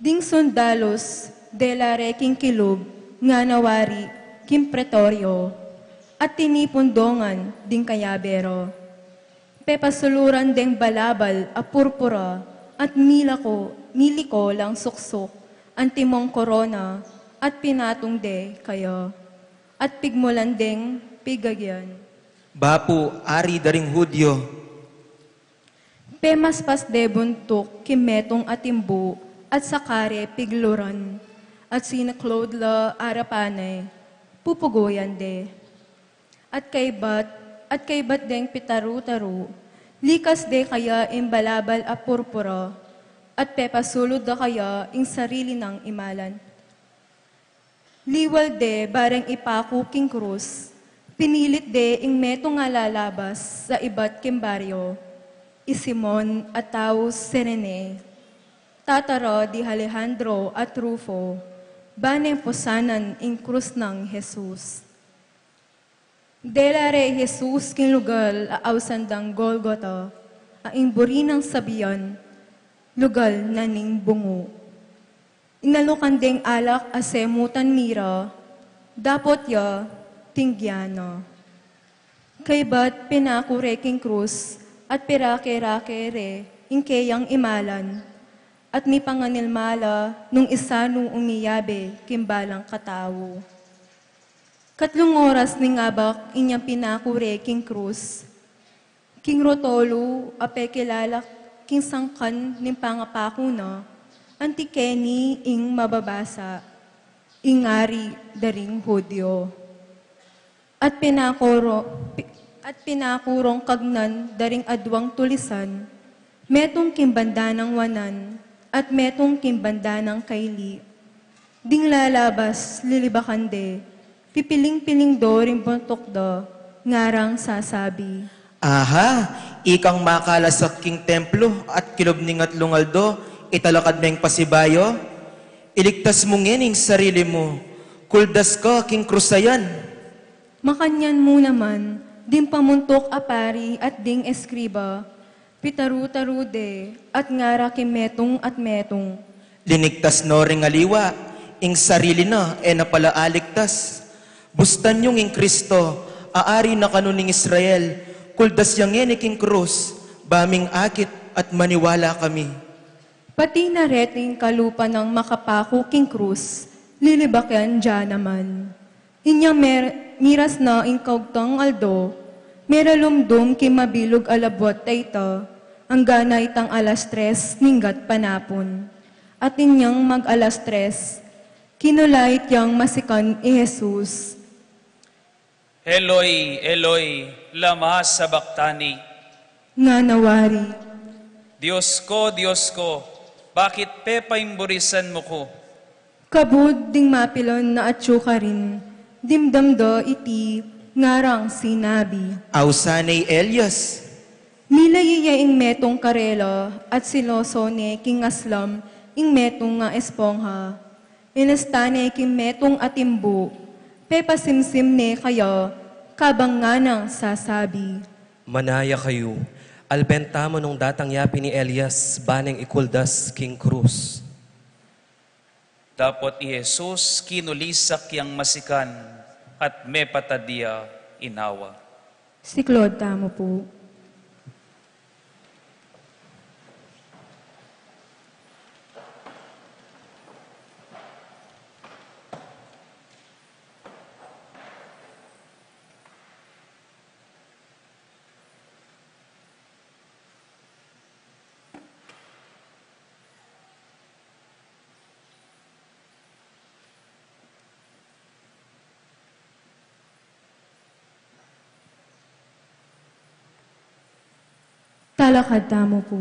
Ding sundalus, dela re king kilub, ngana wari, king pretoryo, at tinipun do ngan ding kayabe ra. Pepasuluran deng balabal a purpura at miliko, miliko lang suksuk, antimong korona, at pinatung de kaya, at pigmulan deng pigagyan, "Bapu, ari da ring Judio!" Pemaspas de buntuk king metung a timbu, at saka re pigluran, at sinaklod la arapan ne, pupuguyan de. At kaybat, at kaybat deng pitaru-taru, likas de kaya ing balabal a purpura, at pepasulud da kaya ing sarili nang imalan. Liwal de bareng ipaku king krus, pinilit de ing metung a lalabas sa ibat king baryo, i Simon a tau Cirene, tata ra di Alejandro at Rufo, ba neng pusanan ing krus nang Jesus. Dela re i Jesus king lugal a ausan dang Golgota, a ing buri nang sabian, lugal na ning bungu. Inalukan deng alak a semutan mira, dapot ya tinggian na. Kaybat pinaku re king krus, at pirake-rake re ing keyang imalan, at mipanganilma la nung isanu ing miyabe king balang katau. Katlung oras ning abak inyang pinaku re king krus, king rotolu a pekilala king sangkan ning pangapaku na, anti keni ing mababasa, "Ing Ari da ring Judio." At pinakuro-, pi-, at pinakurong kagnan da ring aduang tulisan, Metung king banda nang wanan, at metung king banda nang kaili. Ding lalabas, lilibakan de, pipiling-piling do ring buntuk da, ngarang sasabi, "Aha, ikang makalasat king templo at kilub ning atlung aldo, italakad meng pasibayu? Iligtas mu ngeni ing sarili mu, kuldas ka king krus a yan." Makanyan mu naman, ding pamuntuk a pari at ding eskriba, pitaru-taru de, at ngara king metung at metung, "Linigtas no ring aliwa, ing sarili na e na pala aligtas. Bustan yung ing Kristo, a ari na kanu ning Israel, kuldas ya ngeni king krus, ba ming akit at maniwala kami." Pati na reting kalupa nang makapaku king krus, lilibak yan dia naman. Inyang mer-, miras na ing kaugtang aldo, meralumdum king mabilug a labuad a ita, angga na itang alas tres ning gatpanapun. At inyang mag-alas tres, kinulait yang masikan i Jesus. "Eloi, Eloi, lama sabachthani?" Ngana wari, "Dios ko, Dios ko, bakit pepaimburisan mu ku?" Kabud ding mapilan na atyu karin, dimdam da iti, ngarang sinabi, "Ausan ne i Elias." Milayi ya ing metung karela, at siloso ne king aslam ing metung a espongha. Inesta ne king metung a timbu, pepasimsim ne kaya, kabang nganang sasabi, "Manaya kayu, alben tamu nung datang ya pin i Elias, ba neng ikuldas king krus." Dapot i Jesus, kinulisak yang masikan, at mepatad ya inawa. Siklaud tamu pu. Talakad tamu pu.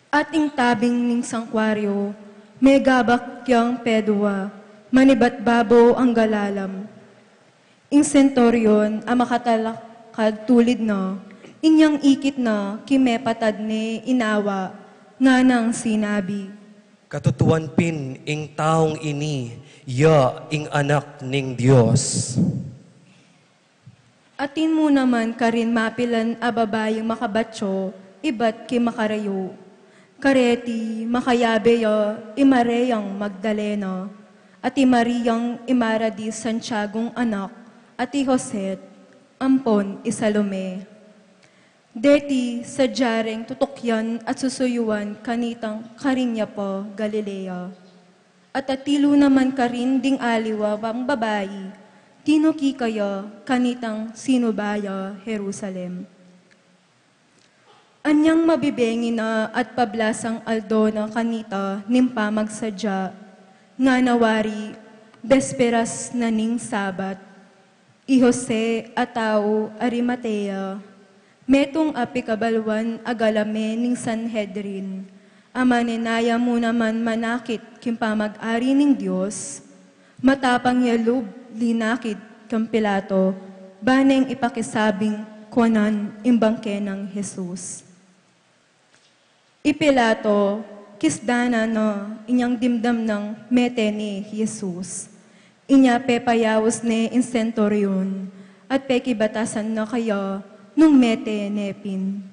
At ing tabing ning sangkuaryo, megabak yang pedua, manibat babo angga lalam. Ing senturyon a makatalakad tulid na, inyang ikit na, king mepatad ne inawa, nganang sinabi, "Katutuan pin ing taung ini, ya ing Anak ning Dios." Atin mu naman karin mapilan a babaing makabatyo, ibat king makarayu. Kareti, makayabe ya i Mariang Magdalena, at i Mariang imara di Santiago anak, at i Jose, ampon i Salome. Deti sadya reng tutukyan at susuyuan kanitang karin ya pa Galilea. At atilu naman karin ding aliwa a babai, tinuki kaya kanitang sinuba ya Jerusalem. Anyang mabibengi na at pablasang aldo na kanita ning pamagsadya, ngana wari, besperas na ning Sabat. I Jose a tau Arimatea, metung a pikabaluan a galame ning Sanhedrin, a manenaya mu naman manakit king pamag-ari ning Dios, matapang ya lub linakit kang Pilato, ba neng ipakisabing kuanan ing bangke nang Jesus. I Pilato, kisdanan na inyang dimdam nang mete ne i Jesus. Inya pepayaus ne ing senturyon, at pekibatasan na kaya nung mete ne pin.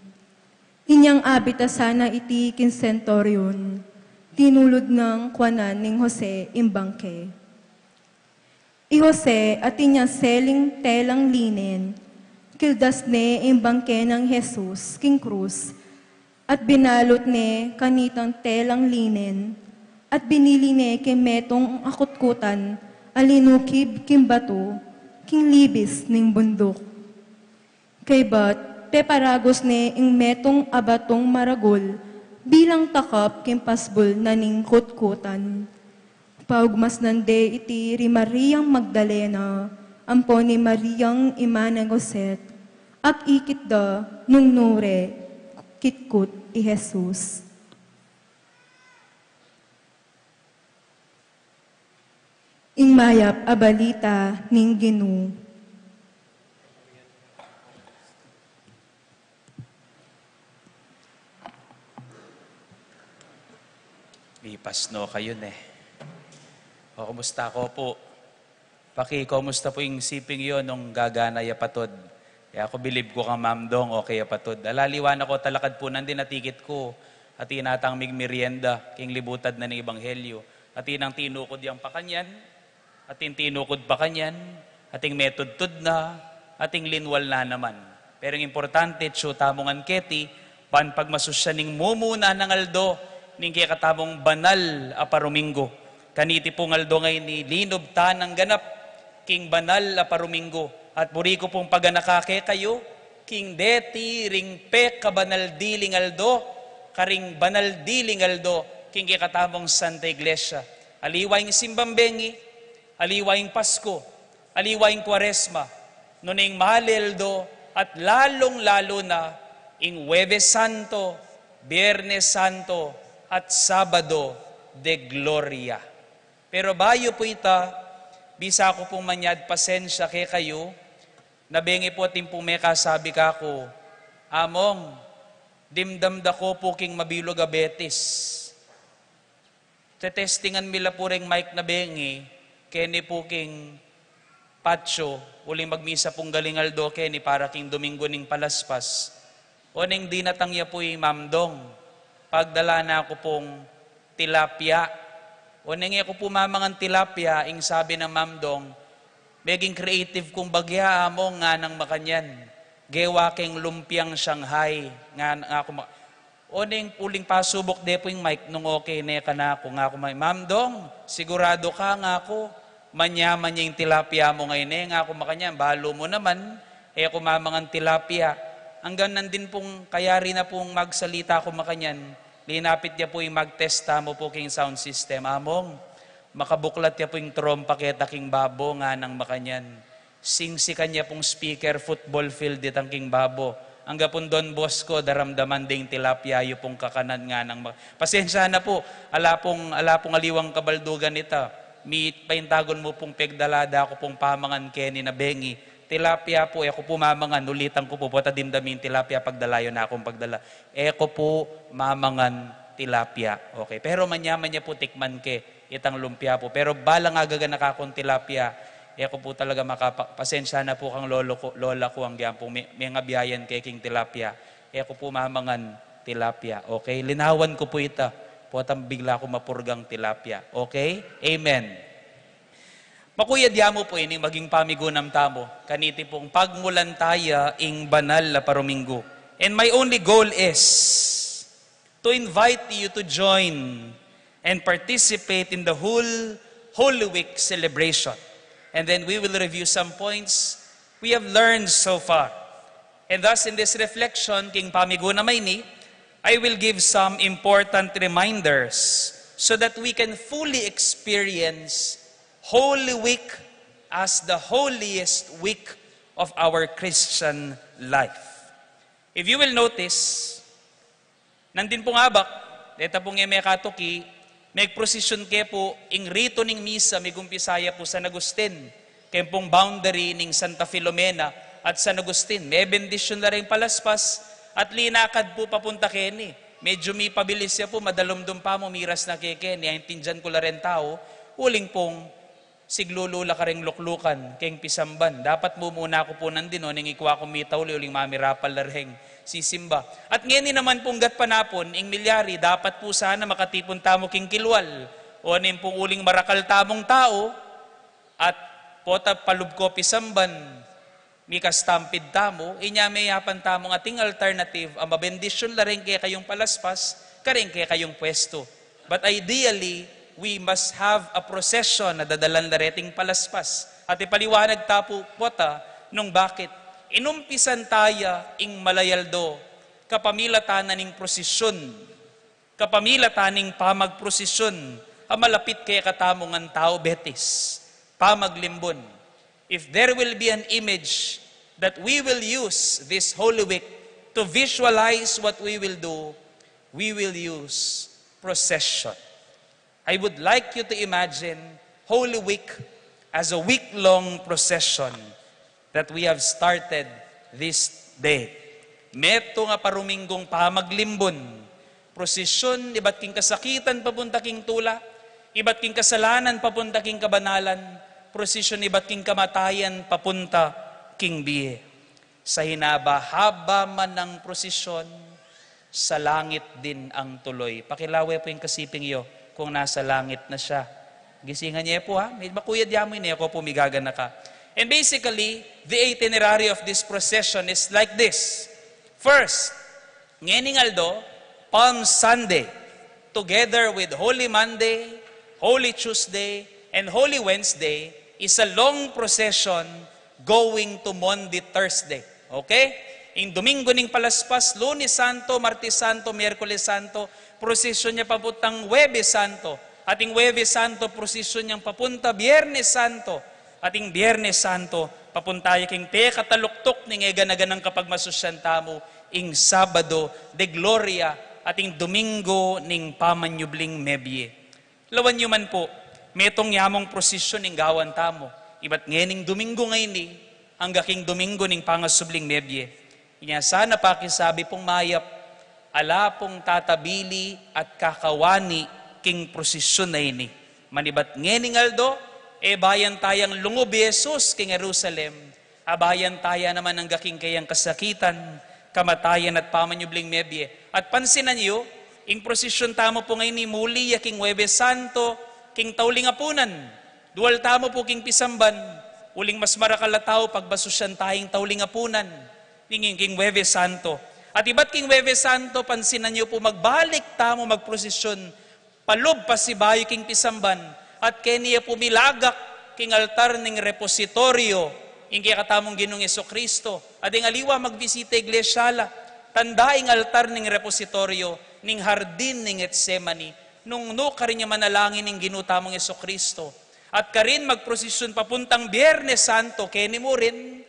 Inyang abitasan na iti king senturyon, tinulud nang kuanan ning Jose ing bangke. I Jose atin yang seling telang linen, kildas ne ing bangke nang Jesus king krus, at binalut ne kanitang telang linen, at binili ne king metung a kutkutan a linukib king batu, king libis ning bunduk. Kaybat, peparagus ne ing metung a batung maragul bilang takap king pasbul na ning kutkutan. Paugmasnan de iti ri Mariang Magdalena, ampon i Mariang ima nang Jose, Akikit da nung nure kitkut i Jesus. Ing mayap a balita ning Ginu. Lipas no kayu ne. O, kumusta ko pu? Paki, kumusta pu ing siping yu nung gagana ya patod? Ya, aku bilib ku kang Mamdong, okay ya patod. Ala, aliwa na ko talakad pu nandin, atikit ku, atin atang migmerienda king libutad na ning ebanghelyu. Atin nang tinukud yang pakanyan, atin tinukud pakanyan, atin metudtud na, atin linwal na naman. Pero ing importante, atsu tamu ngan keti, ban pagmasusyan ning mumuna nang aldo ning kekatamung banal a paruminggu. Kaniti pung aldo ngeni, linub ta nang ganap king banal a paruminggu. At buri ku pung paganaka kekayu, king deti ring pekabanal diling aldo, karing banal diling aldo king kekatamung Santa Iglesia. Aliwa ing simbang bengi, aliwa ing Pasku, aliwa ing Kuaresma, nune ing mali aldo, at lalung-lalu na ing Huwebes Santo, Biernes Santo, at Sabado de Gloria. Pero bayu pu ita, bisa ku pung manyad pasensya kekayu, na bengi pu atin pung mekasabi kaku, "Among, dimdam da ko pu king mabilug a betis." Tetestingan mi la pu reng mic na bengi, keni pu king patio, uling magmisa pung galing aldo keni para king Domingo ning Palaspas. Oneng dinatang ya pu i Mamdong, pagdala na ku pung tilapia. Oneng e ku pu mamangan tilapia, ing sabi nang Mamdong, "Meging creative kung bagya, Among," nganang makanyan. "Gewa keng lumpiang Shanghai," ngan aku ma-, Oneng uling pasubuk de pu ing mic nung okay ne kanaku, ngaku, "Mamdong, sigurado ka?" ngaku. "Manyaman ya ing tilapia mu ngeni e," ngaku makanyan. "Balu mu naman, e ku mamangan tilapia." Anggang nandin pung kayari na pung magsalita ku makanyan, linapit ya pu ing mag-test tamu pu king sound system. "Among, makabuklat ya pu ing trompa keta king babo," nganang makanyan. Singsikan ya pung speaker football field itang king babo. Angga pung Don Bosco, daramdaman ding tilapia yu pung kakanan, nganang ma-, pasensya na pu, ala pung, ala pung aliwang kabaldugan ita. Mi, paintagun mu pung pegdala da ku pung pamangan keni na bengi. Tilapia pu, e ku pu mamangan, ulitan ku pu, pota dimdam ing tilapia, pagdala yu na kung pagdala. E ku pu mamangan tilapia. Okay, pero manyaman ya pu tikman ke itang lumpia pu. Pero balang agaganaka kung tilapia, e ku pu talaga makapa-, pasensya na pu kang lolo ku, lola ku, anggang pung me-, mengabiayan ke king tilapia. E ku pu mamangan tilapia. Okay? Linawan ku pu ita. Potang bigla ku mapurgang tilapia. Okay? Amen. Makuyad ya mu pu ini maging pamigunam tamu kaniti pung pagmulan taya ing banal a paruminggu. And my only goal is to invite you to join and participate in the whole Holy Week celebration. And then we will review some points we have learned so far. And thus, in this reflection, king pamigunam a ini, I will give some important reminders so that we can fully experience Holy Week as the holiest week of our Christian life. If you will notice, nandin pung abak, deta pung e mekatuki, megprosesyon ke pu, ing ritu ning misa, migumpisa ya pu San Agustin, keng pung boundary ning Santa Filomena at San Agustin. Mebendisyon la reng palaspas, at linakad pu papunta keni. Medyo mipabilis ya pu, madalumdum pa mu, miras na ke keni, aintindian ku la reng tau, uling pung siglulu la kareng luklukan keng pisamban. Dapat mumuna ku pu nandin, oneng ikwa kung mitauli, uling mamirapal la reng sisimba. At ngeni naman pung gatpanapun, ing milyari, dapat pu sana makatipun tamu king kilwal. Oneng pung uling marakal tamung tau, at pota palub ko pisamban, mika-stampede tamu, inya meyapan tamung ating alternative a mabendisyon la reng kekayung palaspas kareng kekayung pwestu. But ideally, we must have a procession na dadalan la reting palaspas. At ipaliwanag ta pu pota nung bakit. Inumpisan taya ing malayaldo kapamilatan na ning prosesyon. Kapamilatan ning pamagprosesyon a malapit kekatamu ngan tau betis, pamaglimbun. If there will be an image that we will use this Holy Week to visualize what we will do, we will use procession. I would like you to imagine Holy Week as a week-long procession that we have started this day. Metung a paruminggong pamaglimbun, prosesyon ibat king kasakitan papunta king tula, ibat king kasalanan papunta king kabanalan, prosesyon ibat king kamatayan papunta king bie. Sa hinaba-haba man ng prosesyon, sa langit din ang tuloy. Pakilawe pu ing kasiping yu kung nasa langit na siya. Gisingan ye pu, ha? May makuyad ya mu ini, e ko pu migaganaka. And basically, the itinerary of this procession is like this. First, ngening aldo, Palm Sunday, together with Holy Monday, Holy Tuesday, and Holy Wednesday, is a long procession going to Maundy Thursday. Okay? Ing Domingo ning Palaspas, Lunes Santo, Martes Santo, Miyerkules Santo, prosesyon ya papuntang Huwebes Santo. At ing Huwebes Santo, prosesyon yang papunta Biyernes Santo. At ing Biyernes Santo, papunta ya king pekataluktuk ning e gana-ganang kapagmasusyan tamu, ing Sabado de Gloria, at ing Domingo ning Pamanyubling Mebie. Lawan yu man pu, metung ya mung prosesyon ing gawan tamu, ibat ngening Domingo ngeni, angga king Domingo ning Pangasubling Mebie. Inya sana pakisabi pung mayap, ala pung tatabili at kakawani king prosesyon a ini. Manibat ngening aldo, e bayan tayang lungub i Jesus king Jerusalem, abayan taya naman angga king keyang kasakitan, kamatayan at pamanyubling mebie. At pansinan yu, ing prosesyon tamu pu ngeni muli ya king Huwebes Santo, king tauling apunan. Dual tamu pu king pisamban, uling mas marakal a tau pagmasusyan taya ing tauling apunan, king, king Huwebes Santo. At ibat king Huwebes Santo, pansinan yu pu magbalik tamu magprosesyon, palub pasibayu king pisamban, at keni ya pu milagak king altar ning repositorio, ing kekatamung Ginung Jesucristo, at ing aliwa magbisita iglesia la, tanda ing altar ning repositorio, ning hardin ning Getsemani, nung nu karin ya manalangin ing Ginu tamung Jesucristo. At karin magprosesyon papuntang Biyernes Santo, keni mu rin,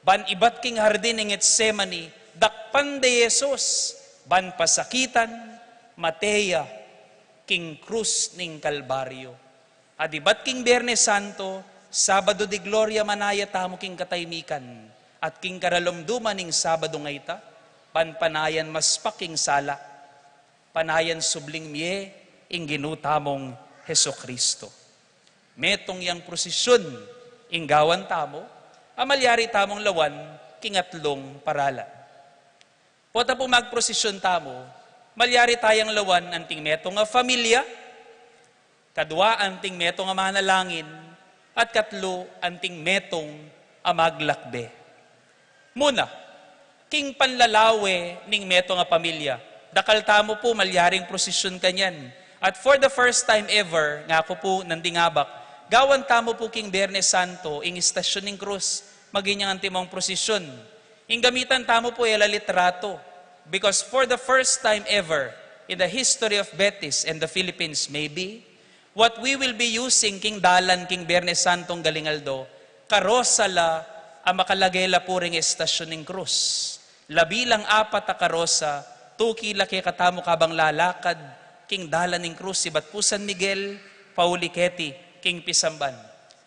ban ibat king hardin ning Getsemani, dakpan de Jesus, ban pasakitan, mate ya, king krus ning Kalbaryo. At ibat king Biyernes Santo, Sabado de Gloria, manaya tamu king kataymikan, at king karalumduman ning Sabado nga ita, ban panayan maspak ing sala, panayan subling mie ing Ginu tamung Jesucristo. Metung yang prosesyon ing gawan tamu, a malyari tamung lawan king atlung paralan. Pota pu magprosesyon tamu, malyari tayang lawan anting metung a pamilya, kadwa anting metung a manalangin, at katlu anting metung a maglakbe. Muna, king panlalawe ning metung a pamilya, dakal tamu pu malyaring prosesyon kanyan. At for the first time ever, ngaku pu nanding abak, gawan tamu pu king Biyernes Santo ing istasyon ning krus, maging yang antimong prosesyon. Ing gamitan tamu pu e la litrato, because for the first time ever in the history of Betis and the Philippines maybe, what we will be using king dalan king Biyernes Santong galing aldo, karosa la a makalage la pu ring istasyon ning krus. Labi lang apat a karosa, tuki la kekatamu kabang lalakad king dalan ning krus ibat pu San Miguel, pauli keti king pisamban.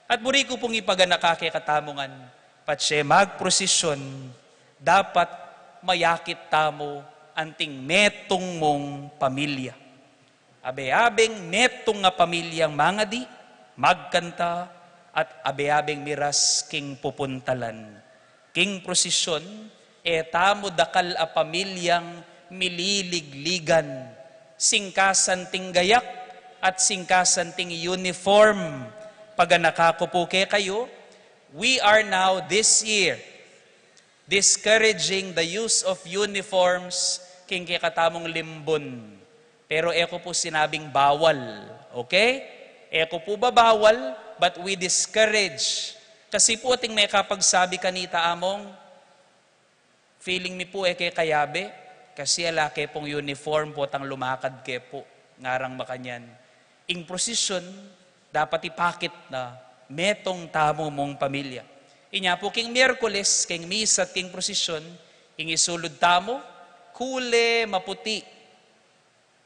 At buri ku pung ipaganaka kekatamu ngan, patse magprosesyon, dapat mayakit tamu anting metung mung pamilya. Abe-abeng metung a pamilyang mangadi, magkanta, at abe-abeng miras king pupuntalan. King prosesyon, e tamu dakal a pamilyang mililigligan, singkasan ting gayak at singkasan ting uniform. Paganaka ku pu kekayu, we are now this year discouraging the use of uniforms king kekatamung limbun. Pero e ku pu sinabing bawal, okay? E ku pu babawal, but we discourage. Kasi pu ating mekapagsabi kanita among, feeling mi pu e ke kayabe, kasi ala ke pung uniform, potang lumakad ke pu, ngarang makanyan. Ing prosesyon, dapat ipakit na metung tamu mung pamilya. Inya pu king Miyerkules, king misa at king prosesyon, ing isulud tamu, kule maputi.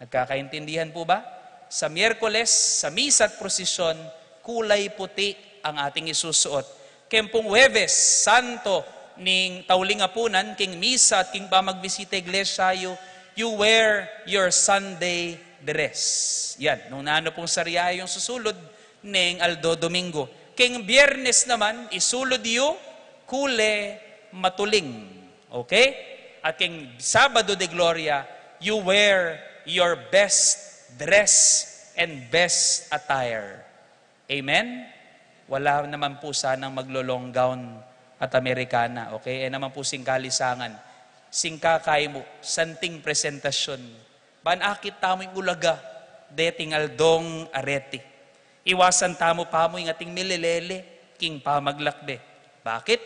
Nagkakaintindihan po ba? Sa Miyerkules, sa misa at prosesyon, kulay puti ang ating isusuot. Keng pung Huwebes Santo ning tauling apunan, king misa at king pamagbisita iglesia yu, you wear your Sunday dress. Yan, nung nanu pung sariaya yung susulud, neng aldo Domingo. Keng Biyernes naman, isulud yu, kule matuling. Okay? At keng Sabado de Gloria, you wear your best dress and best attire. Amen? Wala naman po sanang maglo-long gown at Amerikana. Okay? E naman po sing kalisangan. Sing kakaimu, santing presentasyon. Ban akit tamu ing ulaga deting aldong areti. Iwasan tamu pamu ing ating milelele king pamaglakbe. Bakit?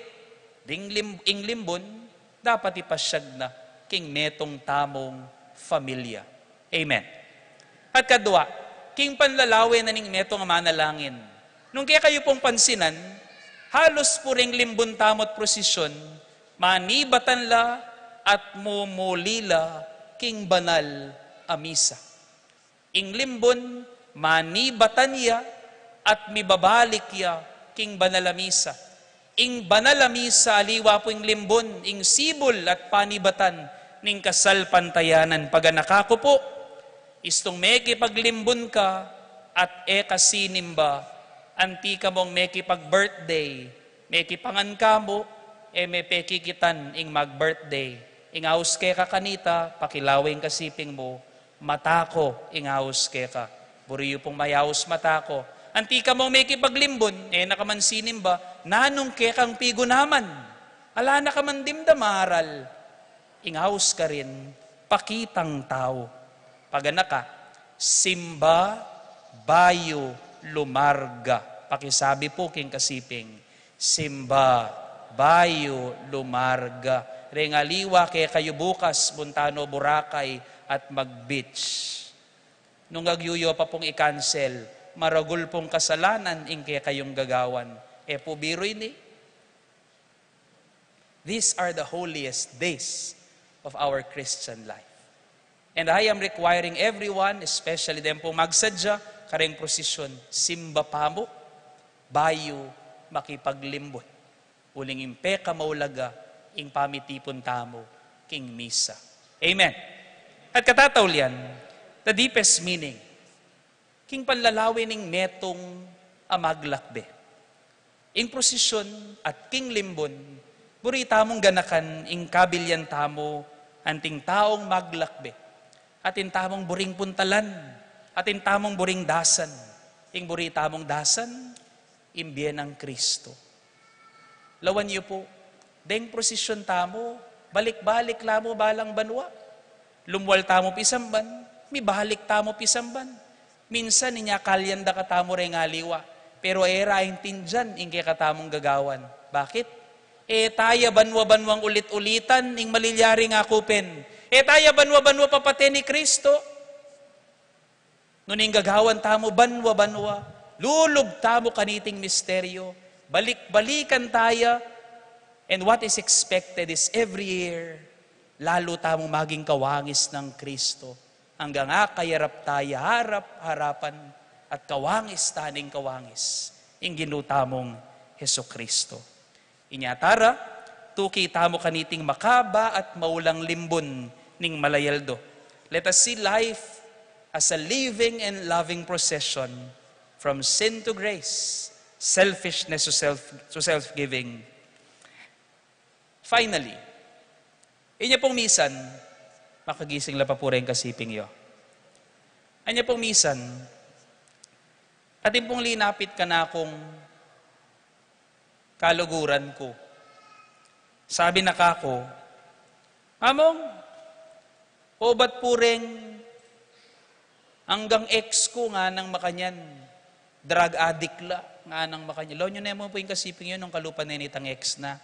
Ding lim-, ing limbun, dapat ipasyag na king metung tamung familia. Amen. At kadua, king panlalawe na ning metung a manalangin. Nung kekayu pung pansinan, halus pu ring limbun tamu at prosesyon, manibatan la at mumuli la king banal a misa. Ing limbun, manibatan ya at mibabalik ya king banal a misa. Ing banal a misa, aliwa pu ing limbun, ing sibul at panibatan ning kasalpantayanan. Paganaka ku pu, istung mekipaglimbun ka at e ka sinimba, anti ka mung mekipag-birthday, mekipangan ka mu, e me pekikitan ing mag-birthday. Ing aus keka kanita, pakilawe ing kasiping mu, mata ku ing aus keka. Buri yu pung mayaus mata ku. Anti ka mung mekipaglimbun, e na ka man sinimba, nanung kekang pigunaman? Ala na ka man dimdam aral. Ing aus karin, pakitang tau. Paganaka, simba bayu lumarga. Pakisabi pu king kasiping, simba bayu lumarga. Reng aliwa kekayu bukas, punta no Boracay at mag-beach. Nung agyuyu pa pung i-cancel, maragul pung kasalanan ing kekayung gagawan. E pu biru ini? These are the holiest days of our Christian life. And I am requiring everyone, especially den pung magsadya kareng prosesyon, simba pamu bayu makipaglimbun. Uling ing pekamaulaga, ing pamitipun tamu king misa. Amen. At katataulian, the deepest meaning king panlalawe ning metung a maglakbe. Ing prosesyon at king limbun, buri tamung ganakan ing kabilian tamu anting taung maglakbe. Atin tamung buring puntalan, atin tamung buring dasan, ing buri tamung dasan, ing bie nang Kristo. Lawan yu pu, deng prosesyon tamu, balik-balik la mu balang banua. Lumwal tamu pisamban, mibalik tamu pisamban. Minsan, inya kalyan da katamu reng aliwa, pero e ra aintindian ing kekatamung gagawan. Bakit? E taya banua-banuang ulit-ulitan ing malilyaring akupen. E taya banua-banua papaten i Kristo. Nune ing gagawan tamu banua-banua, lulub tamu kaniting misteryo, balik-balikan taya, and what is expected is every year, lalu tamung maging kawangis nang Kristo, anggang akayarap taya harap-harapan at kawangis ta ning kawangis, ing Ginu tamung Jesucristo. Inya tara, tuki tamu kaniting makaba at maulang limbun ning malayaldo. Let us see life as a living and loving procession from sin to grace, selfishness to self, to self-giving. Finally, inya pung misan, makagising la pa pu reng kasiping yu. Inya pung misan, atin pung linapit kanakung kaluguran ku. Sabi na kaku, "Among, obat pu reng anggang ex ku nganang makanyan, drug addict la nganang makanyan." Lawan yu ne mu pu ing kasiping yu nung kalupa ne nitang ex na.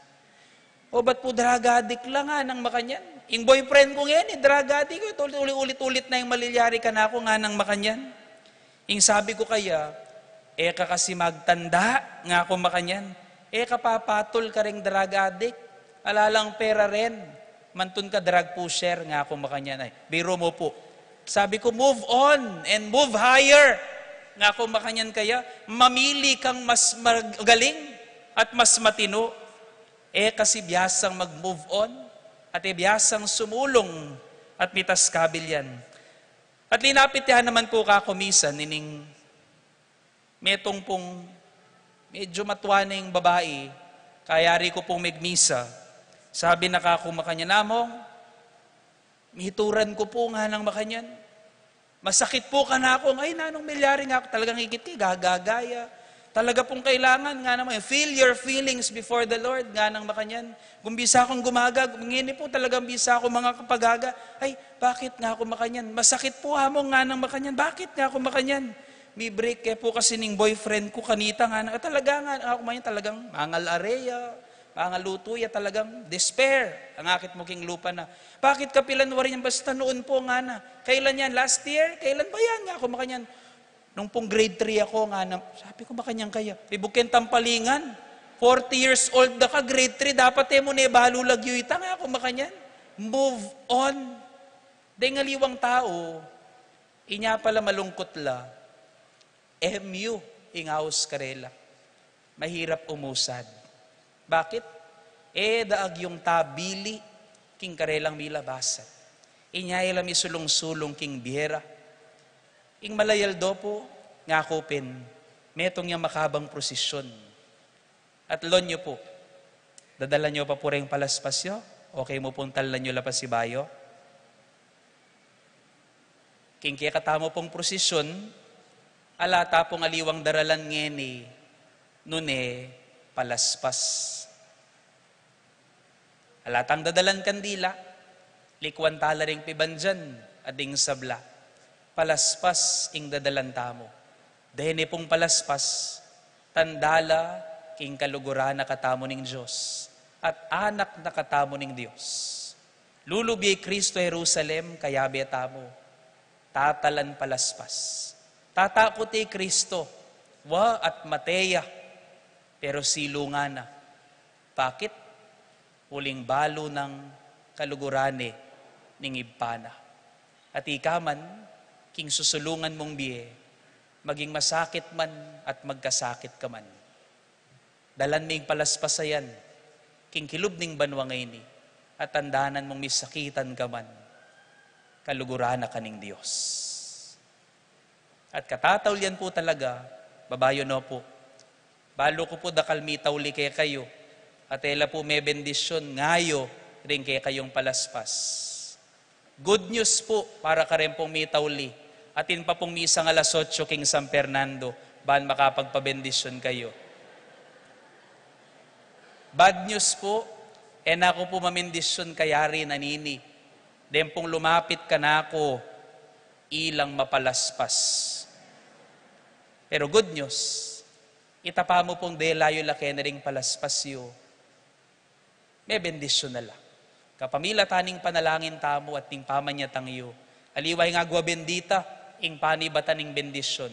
"Obat pu drug addict la nganang makanyan. Ing boyfriend ku ngeni, drug addict, ulit-ulit na ing malilyari kanaku nganang makanyan." Ing sabi ku kaya, "E ka kasi magtanda," ngaku makanyan. E ka papatul kareng drug addict. Ala lang pera ren. Mantun ka drug pusher, ngaku makanyan. Ay, biru mu pu. Sabi ku, "Move on and move higher." Ngaku makanyan kaya, mamili kang mas magaling at mas matinu. E kasi biyasang mag-move on at e biyasang sumulung at mitas kabilyan. At linapit ya naman pu kaku misan ining metung pung medyu matua na ing babai, kayari ku pung megmisa. Sabi na kaku makanyan, "Among, mituran ku pu," nganang makanyan. "Masakit pu kanaku." "Ay, nanung milyari?" Ngaku, "Talagang ikit ke, gagaga ya. Talaga pung kailangan," nganang makanyan, "feel your feelings before the Lord," nganang makanyan. "Gumbisa kung gumaga, ngeni pu talagang bisa ku makapagaga." "Ay, bakit?" ngaku makanyan. "Masakit pu, Among," nganang makanyan. "Bakit?" ngaku makanyan. "Mi-break ke pu kasi ning boyfriend ku kanita," nganang. "Ah, talaga?" nganang makanyan, talagang mangal-are ya, mangalutu ya, talagang despair. Ang akit mu king lupa na. "Bakit, kapilan wa rin yan?" "Basta noon pu," ngana. "Kailan yan? Last year? Kailan ba yan?" ngaku makanyan. "Nung pung grade three aku," ngana. Sabi ku makanyan kaya, "Pibuk keng tampalingan. Forty years old na ka, grade three, dapat e mu ne balu lagyu ita," ngaku makanyan. Move on. Deng aliwang tau, inya pala malungkut la, M U ing aus karela. Mahirap umusad. Bakit? E da agyung tabili king karelang milabasan. Inya e la misulung-sulung king bie ra. Ing malayaldo pu, ngaku pin, metung yang makabang prosesyon. At lon yu pu, dadalan yu pa pu reng palaspas yu, o kaya mu pung talnan yu la pasibayu? King kekatamu pung prosesyon, ala ta pung aliwang daralan ngeni, nune palaspas. Ala tang dadalan kandila, likuan ta la ring pibandian at ding sabla. Palaspas ing dadalan tamu. Deni pung palaspas, tanda la king kaluguran na katamu ning Dios at anak na katamu ning Dios. Lulubi i Kristo Jerusalem, kayabe tamu. Tatalan palaspas. Tatakut i Kristo, wa at mate ya, pero silungan na. Bakit? Uling balu nang kaluguran ne ning Ibpa na. At ika man, king susulungan mung bie, maging masakit man at magkasakit ka man, dalan me ing palaspas a yan king kilub ning banua ngeni, at tandanan mung misakitan ka man, kaluguran na ka ning Dios. At katataulian pu talaga, babayu no pu. Balu ku pu dakal mitauli kekayu, at e la pu mebendisyun ngayu ring kekayung palaspas. Good news pu para kareng pung mitauli. Atin pa pung misang alas otso king San Fernando, ban makapagpabendisyun kayu. Bad news pu, e na ku pu mamindisyun kayari nanini. Deng pung lumapit kanaku, ilang mapalaspas. Pero good news, itapa mu pung dela yu la keni ring palaspas yu, mebendisyun na la. Kapamilatan ning panalangin tamu at ning pamanyatang yu, aliwa ing Agua Bendita, ing panibatan ning bendisyun.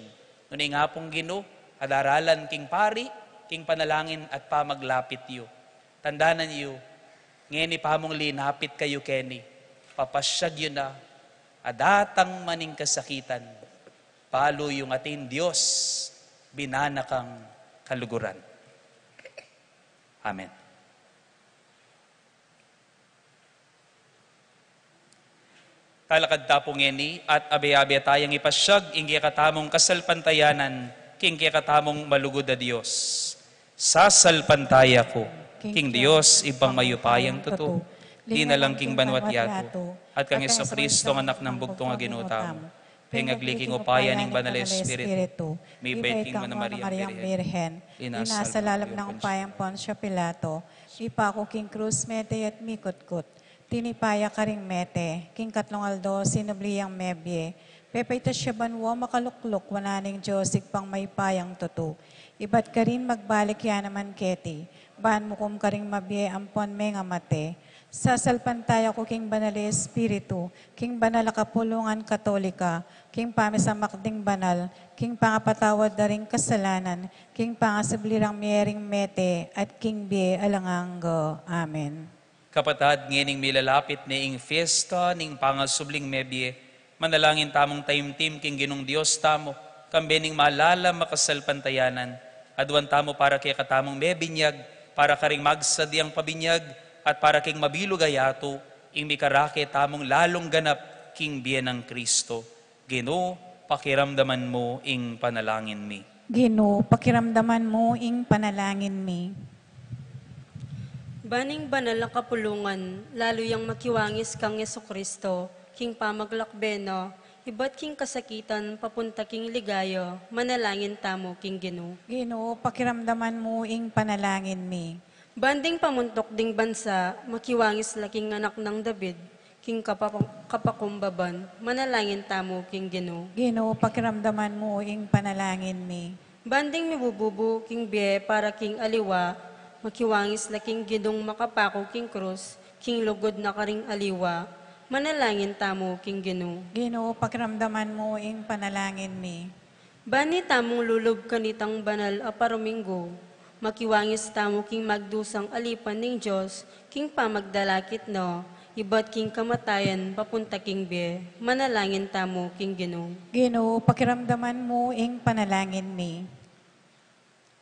Nune ing Apung Ginu, adaralan king pari, king panalangin at pamaglapit yu. Tandanan yu, ngeni pa mung linapit kayu keni, papasyag yu na, a datang man ing kasakitan, balu yung atin Dios, binan na kang kaluguran. Amen. Talakad ta pu ngeni at abe-abe tayang ipasyag ing kekatamung kasalpantayanan king kekatamung malugud a Dios. Sasalpantaya ku king Dios, Ibpang mayupayang tutu, linalang king banua't yatu, at kang Jesucristo, Anak nang bugtung a Ginu tamu, pengagli king upaya ning Banal a Espiritu, mibait king Nuan a Mariang Birhen, inasal lalam ning upayang Poncio Pilato, mipaku king krus, mete at mikutkut, tinipa ya karing mete, king katlung aldo sinubli yang mebie, pepaitas ya banua, makalukluk wanan ning Dios Ibpang mayupayang tutu. Ibat karin magbalik ya naman keti, ban mukum karing mabie ampon mengamate, Sasalpantaya ku king Banal a Espiritu, king Banal a Kapulungan Katolika, king pamisamak ding banal, king pangapatawad da ring kasalanan, king pangasubli rang mie ring mete, at king bie alang angga. Amen. Kapatad, ngening milalapit ne ing fiesta ning pangasubling mebie, manalangin tamung taimtim king Ginung Dios tamu, kambe ning malalam a kasalpantayanan, aduan tamu para kekatamung mebinyag, para karing magsadyang pabinyag, at para king mabilug a yatu, ing mikarake tamung lalung ganap king bie nang Kristo. Ginu, pakiramdaman mu ing panalangin mi. Ginu, pakiramdaman mu ing panalangin mi. Ban ing banal a kapulungan, lalu yang makiwangis kang Jesucristo, king pamaglakbe na, ibat king kasakitan papunta king ligaya, manalangin tamu king Ginu. Ginu, pakiramdaman mu ing panalangin mi. Ban ding pamuntuk ding bansa, makiwangis la king anak nang David, king kapa-, kapakumbaban, manalangin tamu king Ginu. Ginu, pakiramdaman mu ing panalangin mi. Ban ding mibububu king bie para king aliwa, makiwangis la king Ginung makapaku king krus, king lugud na karing aliwa, manalangin tamu king Ginu. Ginu, pakiramdaman mu ing panalangin mi. Ban itamung lulub kanitang banal a paruminggu, makiwangis tamu king magdusang alipan ning Dios, king pamagdalakit na, ibat king kamatayan papunta king bie, manalangin tamu king Ginu. Ginu, pakiramdaman mu ing panalangin mi.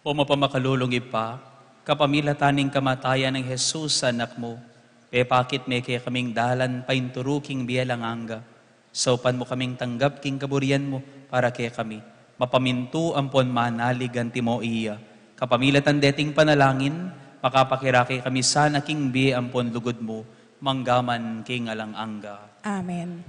O mapamakalulung Ibpa, kapamilatan ning kamatayan nang Jesus a Anak mu, pepakit me kekaming dalan painturu king bie alang angga. Saupan mu kaming tanggap king kaburian mu para kekami, mapamintu ampon manalig antimo iya. Kapamilatan deting panalangin, makapakirake kami sana king bie ampon lugud mu, manggaman king alang angga. Amen.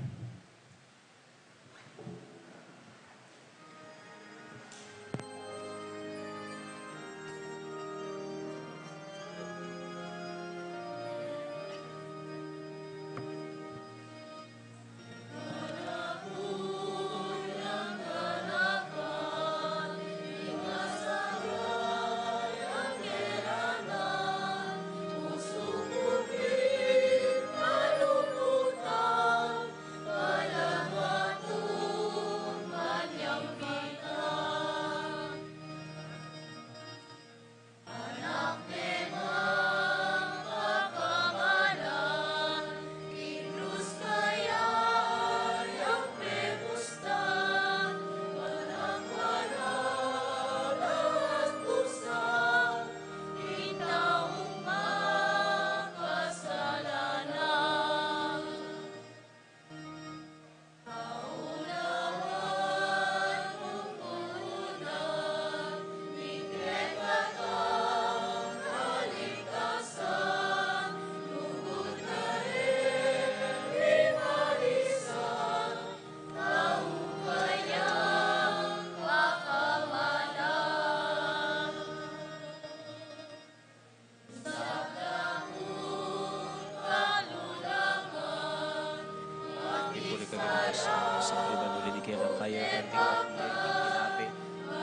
Ipuli kami sa, sa kaluban uli ning kekang kayapan, tingkap mu ing tinape.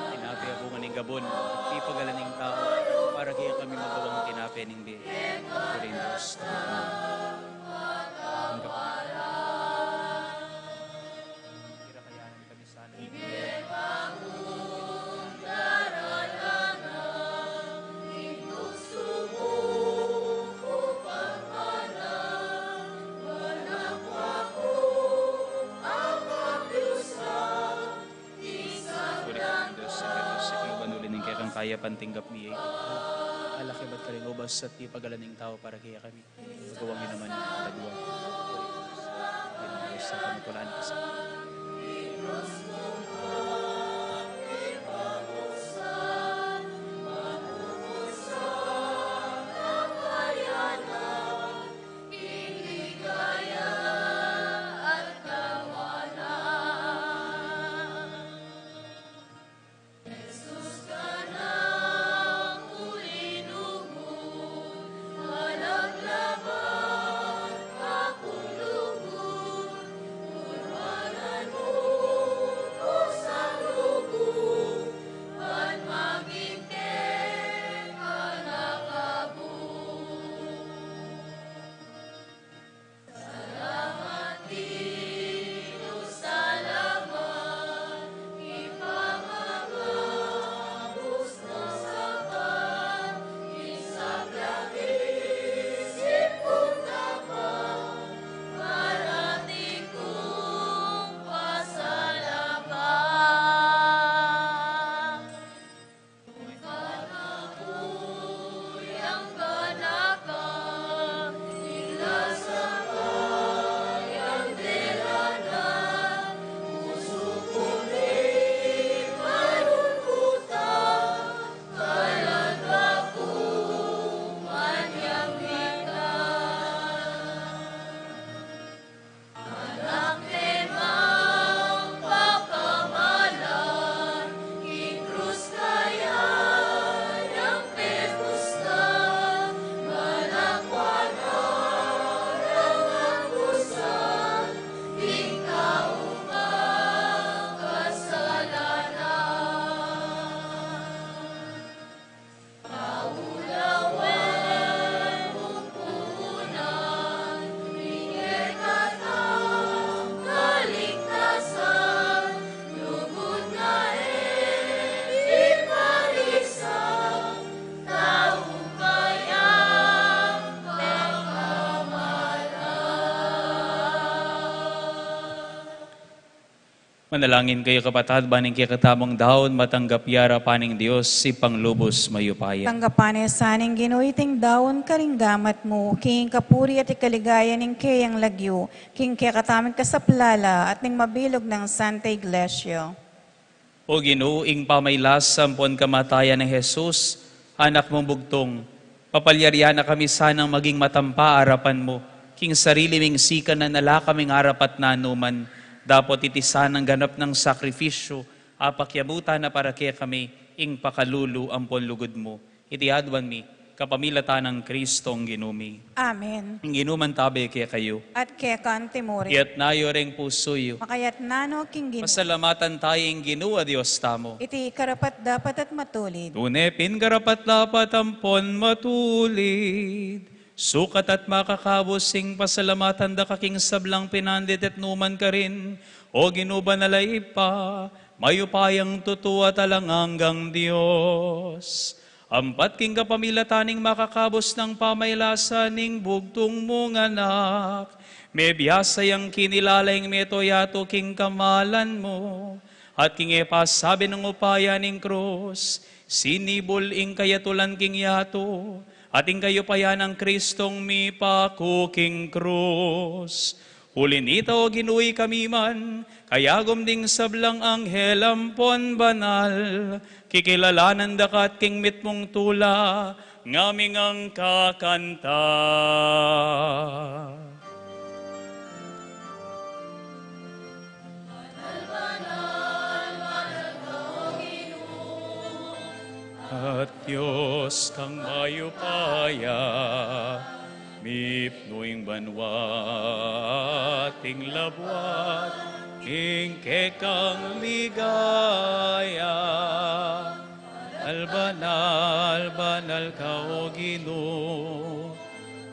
Tinape a bunga ning gabun, ipagalan ning tau, para kekami magawang tinape ning bie. Pagpuri ning Dios, tingkap mu. Kira kaya kami sana. Uli ka, Dios, sa Dios, sa kaluban uli ning kekang kayapan, tinggap mi ya ing alak ibat karing ubas at ipagalan ning tau para kekami. Gawang yu naman ing kadwa. Ing Dios a kamutulan. Manalangin kayu, kapatad, ban ing kekatamung daun matanggap ya arapan ning Dios, Ibpang lubus mayupaya. Tanggapan na sa ning Ginu iting daun karing gamat mu, king kapurian at ikaligaya ning keyang lagyu, king kekatamung kasaplalan at ning mabilug nang Santa Iglesia. O Ginu, ing pamagkasakit ampon kamatayan nang Jesus, Anak mung bugtung, papalyarian na kami sanang maging matampa arapan mu, king sarili ming sikanan a ala kaming arapat nanuman, dapot iti sanang ganap nang sakrifisyu, apakiabutan na para kekami, ing pakalulu ampon lugud mu. Iti aduan mi, kapamilatan nang Kristong Ginu mi. Amen. Ing Ginu mantabe kekayu. At keka antimurin. Iyatas yu reng pusu yu. Makayatas no king Ginu. Pasalamatan taya ing Ginu a Dios tamu. Iti karapat-dapat at matulid. Tune pin karapat-dapat ampon matulid. Sukat at makakabus ing pasalamatan da ka king sablang pinandit at nukarin, O Ginu, banal a Ibpa, mayupayang tutu at alang anggang Dios. Ampat king kapamilatan ning makakabus nang pamagkasakit ning bugtung mung Anak, mebiasa yang kinilala ing mabilug a yatu king kamalan mu, at king e pasabi nang upaya ning krus, sinibul ing kayatulan king yatu, at ing kayupayan nang Kristong mipaku king krus. Uli na nita, O Ginu, ikami man, kayagum ding sablang anghel ampon banal, kikilalanan da ka at king mitmung tula, ngaming kakanta. At Dios kang mayupaya, mipnu ing banua at ing labuad, ing kekang ligaya. Banal, banal, banal ka, O Ginu,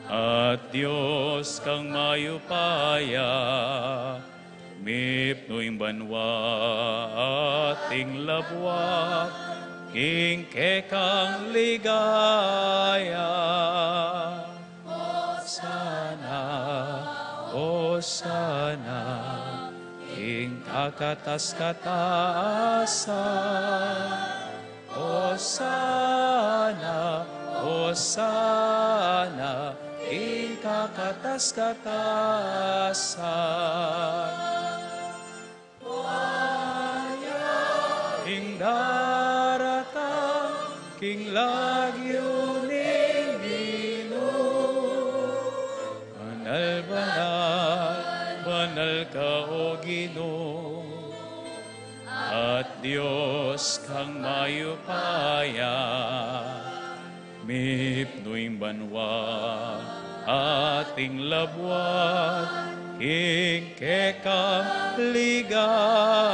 at Dios kang mayupaya, mipnu ing banua at ing labuad, ing kekang ligaya. Osana, Osana, ing kakatas-katasan. Osana, Osana, ing kakatas-katasan. Ing daratang king lagyu ning Ginu. Banal, banal, banal ka, O Ginu. At Dios kang mayupaya, mipnu ing banua at ing labuad, ing kekang ligaya.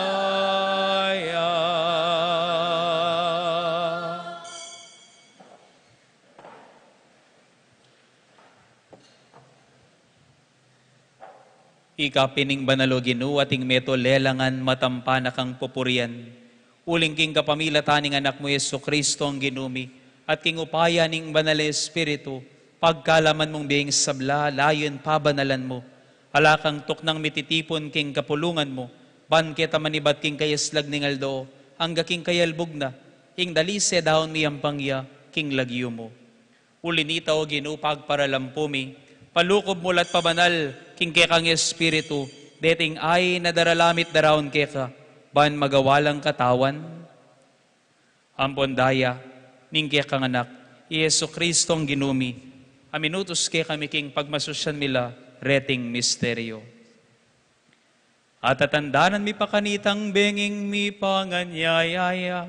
Ika pin ing banal, O Ginu, at ing meto lelangan matampa na kang pupurian. Uling king kapamilatan ning Anak mu Jesucristo a Ginu mi, at king upaya ning Banal a Espiritu, pagkalaman mung bie ing sabla, layun pabanalan mu. Ala kang tuknang mititipun king kapulungan mu, ban keta manibat king kayaslag ning aldo, angga king kayalbug na, ing dalise daun miyampang ya king lagyu mu. Uli na nita, O Ginu, pagparalampu mi, palukub mu la at pabanal king kekang Espiritu deting ain a daralamit daraun keka, ban magawa lang katawan ampon daya ning kekang Anak, i Jesucristo a Ginu mi, a minutus kekami king pagmasusyan mi la reting misteryu. At tatandanan mi pa kanitang benging mipanganyaya ya,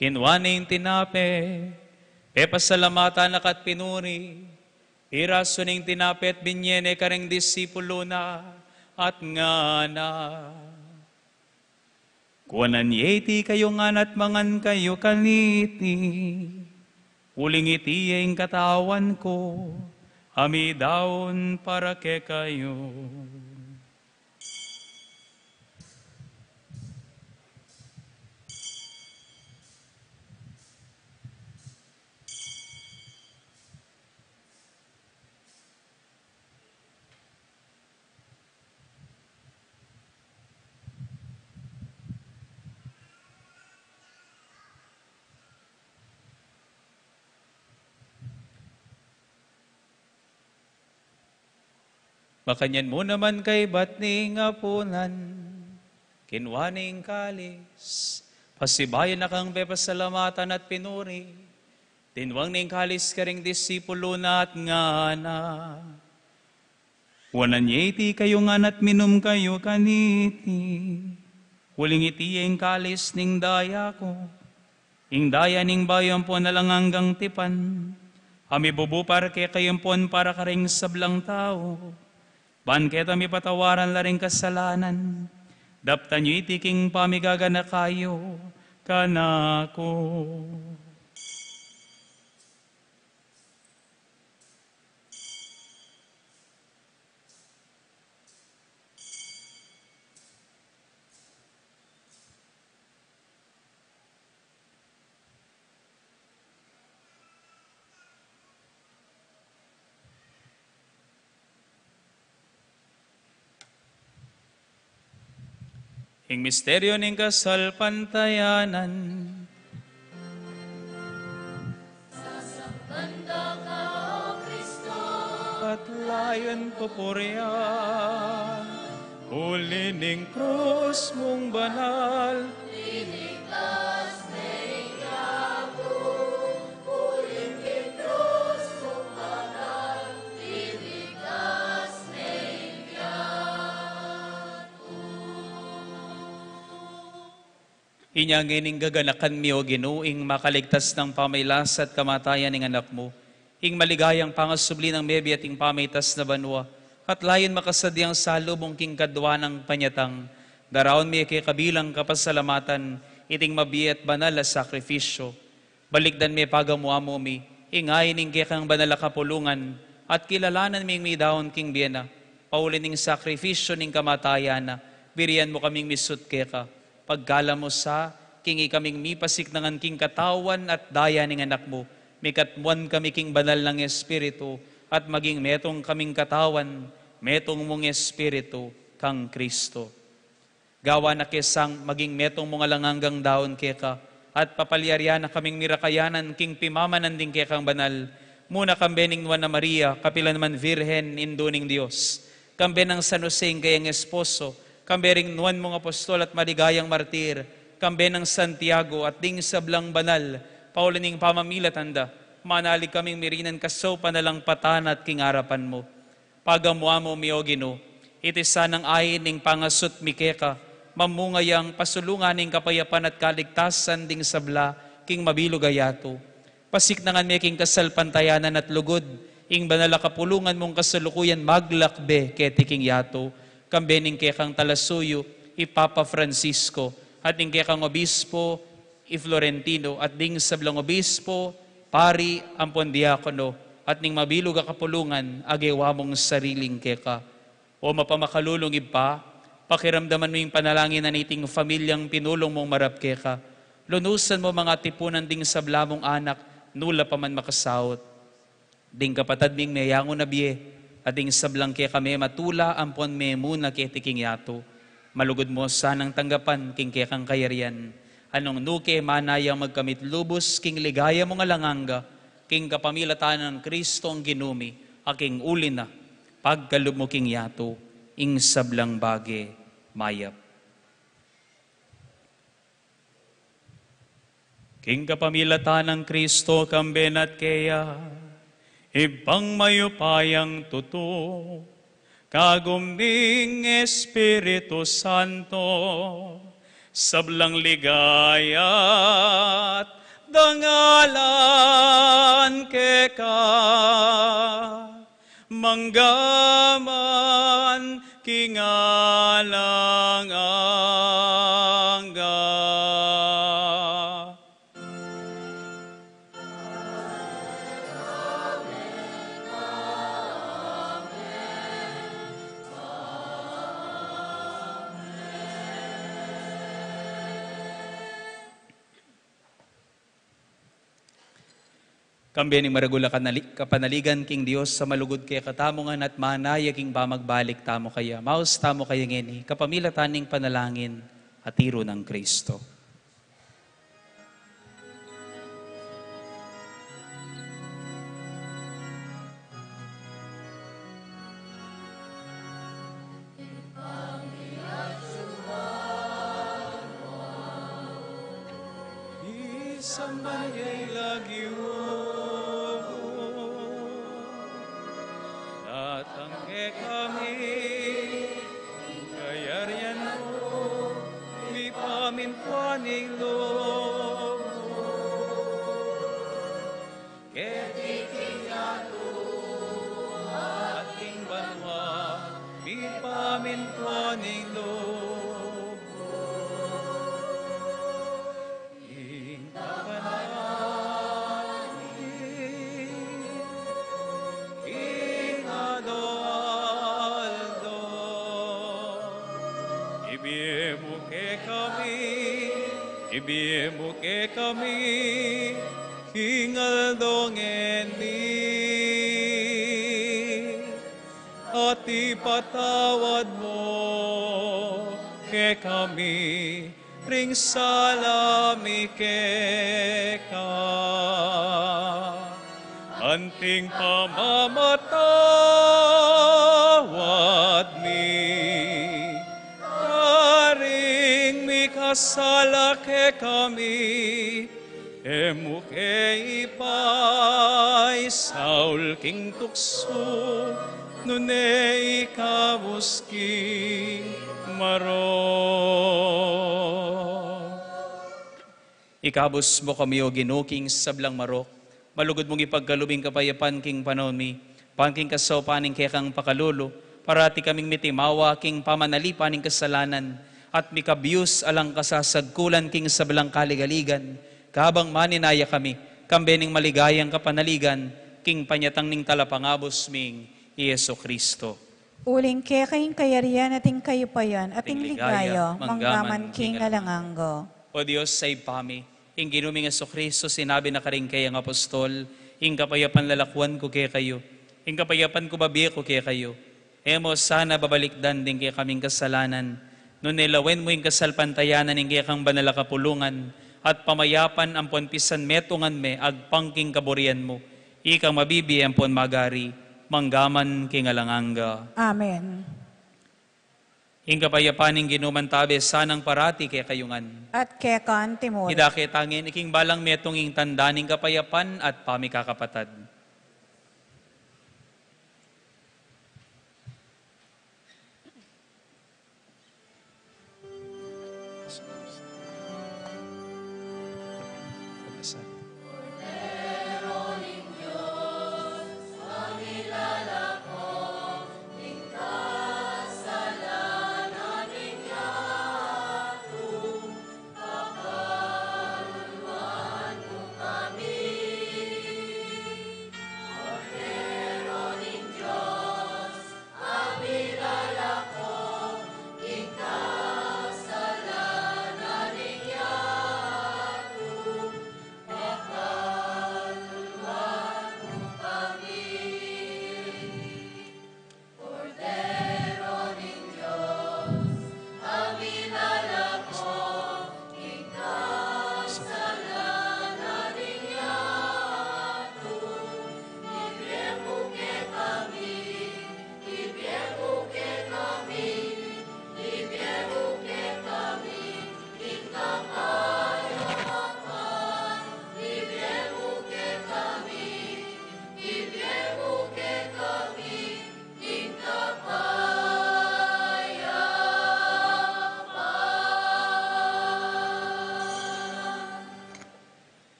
kinua ne ing tinape, pepasalamatan na ka at pinuri, pirasu ne ing tinape at binye ne karing disipulu na, at ngana: Kuanan ye iti kayu ngan at mangan kayu kaniti, uling iti ya ing katawan ku, a midaun para kekayu. Makanyan mu naman kaybat ning apunan, kinwa ne ing kalis, pasibayu na kang pepasalamatan at pinuri, tinwang ne ing kalis karing disipulu na at ngana: Wanan ye iti kayu ngan at minum kayu kaniti. Uling iti ya ing kalis ning daya ku, ing daya ning bayu ampon alang anggang tipan, a mibubu para kekayu ampon para karing sablang tau, ban keta mipatawaran la ring kasalanan. Daptan yu iti king pamigaganaka yu kanaku. Ing misteryu ning kasalpantayanan. Sasamban da ka, O Kristo, at layun pupurian, uli ning krus mung banal. Linigtas ne ing yatu, uli ning krus mung banal, linigtas ne ing yatu. Inya ngening gaganakan mi, O Ginu, ing makaligtas nang pamilasa at kamatayan ning Anak mu, ing maligayang pangasubli nang mebie ating pamitas na banua, at layun makasadyang salubung king kadua nang panyatang, daraun mi keka bilang kapasalamatan iting mabie at banal a sakrifisyo. Balikdan me pagamu-amu mi, ing ain ning kekang banal a kapulungan, at kilalanan ming midaun king bie na, pauli ning sakrifisyo ning kamatayan na, birian mu kaming misut keka. Pagkalub mu sa, king ikaming mipasiknangan king katawan at daya ning Anak mu, mikatmuan kami king banal nang Espiritu, at maging metung kaming katawan, metung mung Espiritu, kang Kristo. Gawan na ke sang maging metung mung alang anggang daun keka, at papalyarian na kaming mirakayanan king pimamanan ding kekang banal, muna kambe ning Nuan a Maria, kapilan man Virgen, Indu ning Dios, kambe nang San Jose ing kayang esposo, kambe ring nuan mung apostol at maligayang martir, kambe nang Santiago at ding sablang banal, pauli ning pamamilatan da, manalig kaming mirinan kasaupan alang patana at king arapan mu. Pagamu-amu mi, O Ginu, iti sanang ain ning pangasut mi keka, mamunga yang pasulungan ning kapayapan at kaligtasan ding sabla king mabilug a yatu. Pasiknangan me king kasalpantayanan at lugud ing banal a kapulungan mung kasalukuyan maglakbe keti king yatu, kambe ning kekang talasuyu, i Papa Francisco, at ning kekang obispo, i Florentino, at ding sablang obispo, pari, ampon diakono, at ning mabilug a kapulungan a gewa mung sariling keka. O mapamakalulung Ibpa, pakiramdaman mu ing panalangin na niting familyang pinulung mung marap keka. Lunusan mu mang atipunan ding sabla mung anak, nu la pa man makasaut. Ding kapatad ming meyangu na bie, at ding sablang keka mematula ampon memuna keti king yatu, malugud mu sanang tanggapan king kekang kayarian. Nung nu ke manayang magkamit lubus king ligaya mung alang angga, king kapamilatan nang Kristong Ginu mi, a king uli na, pagkalub mu king yatu ing sablang bage mayap. King kapamilatan nang Kristo, kambe na at keya, Ibpang mayupayang tutu, kagum ning Espiritu Santo, sablang ligaya't dangalan keka, mangga man king alang angga. Kambe ning maragul a kanali-, kapanaligan king Dios a malugud kekatamu ngan at manaya king pamagbalik tamu kaya. Maus tamu kaya ngeni, kapamilatan ning panalangin a tiru nang Kristo. Samban ya ing lagyu mu. Datang kekami ing kayarian mu, mipamintuan ing lub mu. Keti king yatu at king banua, mipamintuan ing lub mu. Ing kapanalangin king aldo-aldo, ibie mu kekami, ibie mu kekami king aldo ngeni. At ipatawad mu kekami ring sala mi keka, anting pamamatawad mi karing mikasala kekami. E mu ke ipaisaul king tuksu, nune ikabus king marok. Ikabus mu kami, O Ginu, king sablang marok. Malugud mung ipagkalub ing kapayapan king panaun mi, ban king kasaupan ning kekang pakalulu, parati kaming mitimawa king pamanalipan ning kasalanan, at mikabius alang kasasagkulan king sablang kaligaligan, kabang maninaya kami kambe ning maligayang kapanaligan king panyatang ning Talapangabus ming i Jesu-Cristo. Uling keka ing kayarian at ing kayupayan at ing ligaya, manggaman king alang angga. O Dios a Ibpa mi, ing Ginu ming Jesu-Cristo sinabi na karing kayang apostol, ing kapayapan lalakuan ku kekayu, ing kapayapan ku babie ku kekayu. E mu sana babalikdan ding kekaming kasalanan, nune lawen mu ing kasalpantayanan ning kekang banal a kapulungan, at pamayapan ampon pisanmetungan me agpang king kaburian mu, ikang mabibie ampon magari, manggaman king alang angga. Amen. Ing kapayapan ning Ginu mantabe sanang parati kekayu ngan. At keka antimurin. Idake tangin king balang metung ing tanda ning kapayapan at pamikakapatad.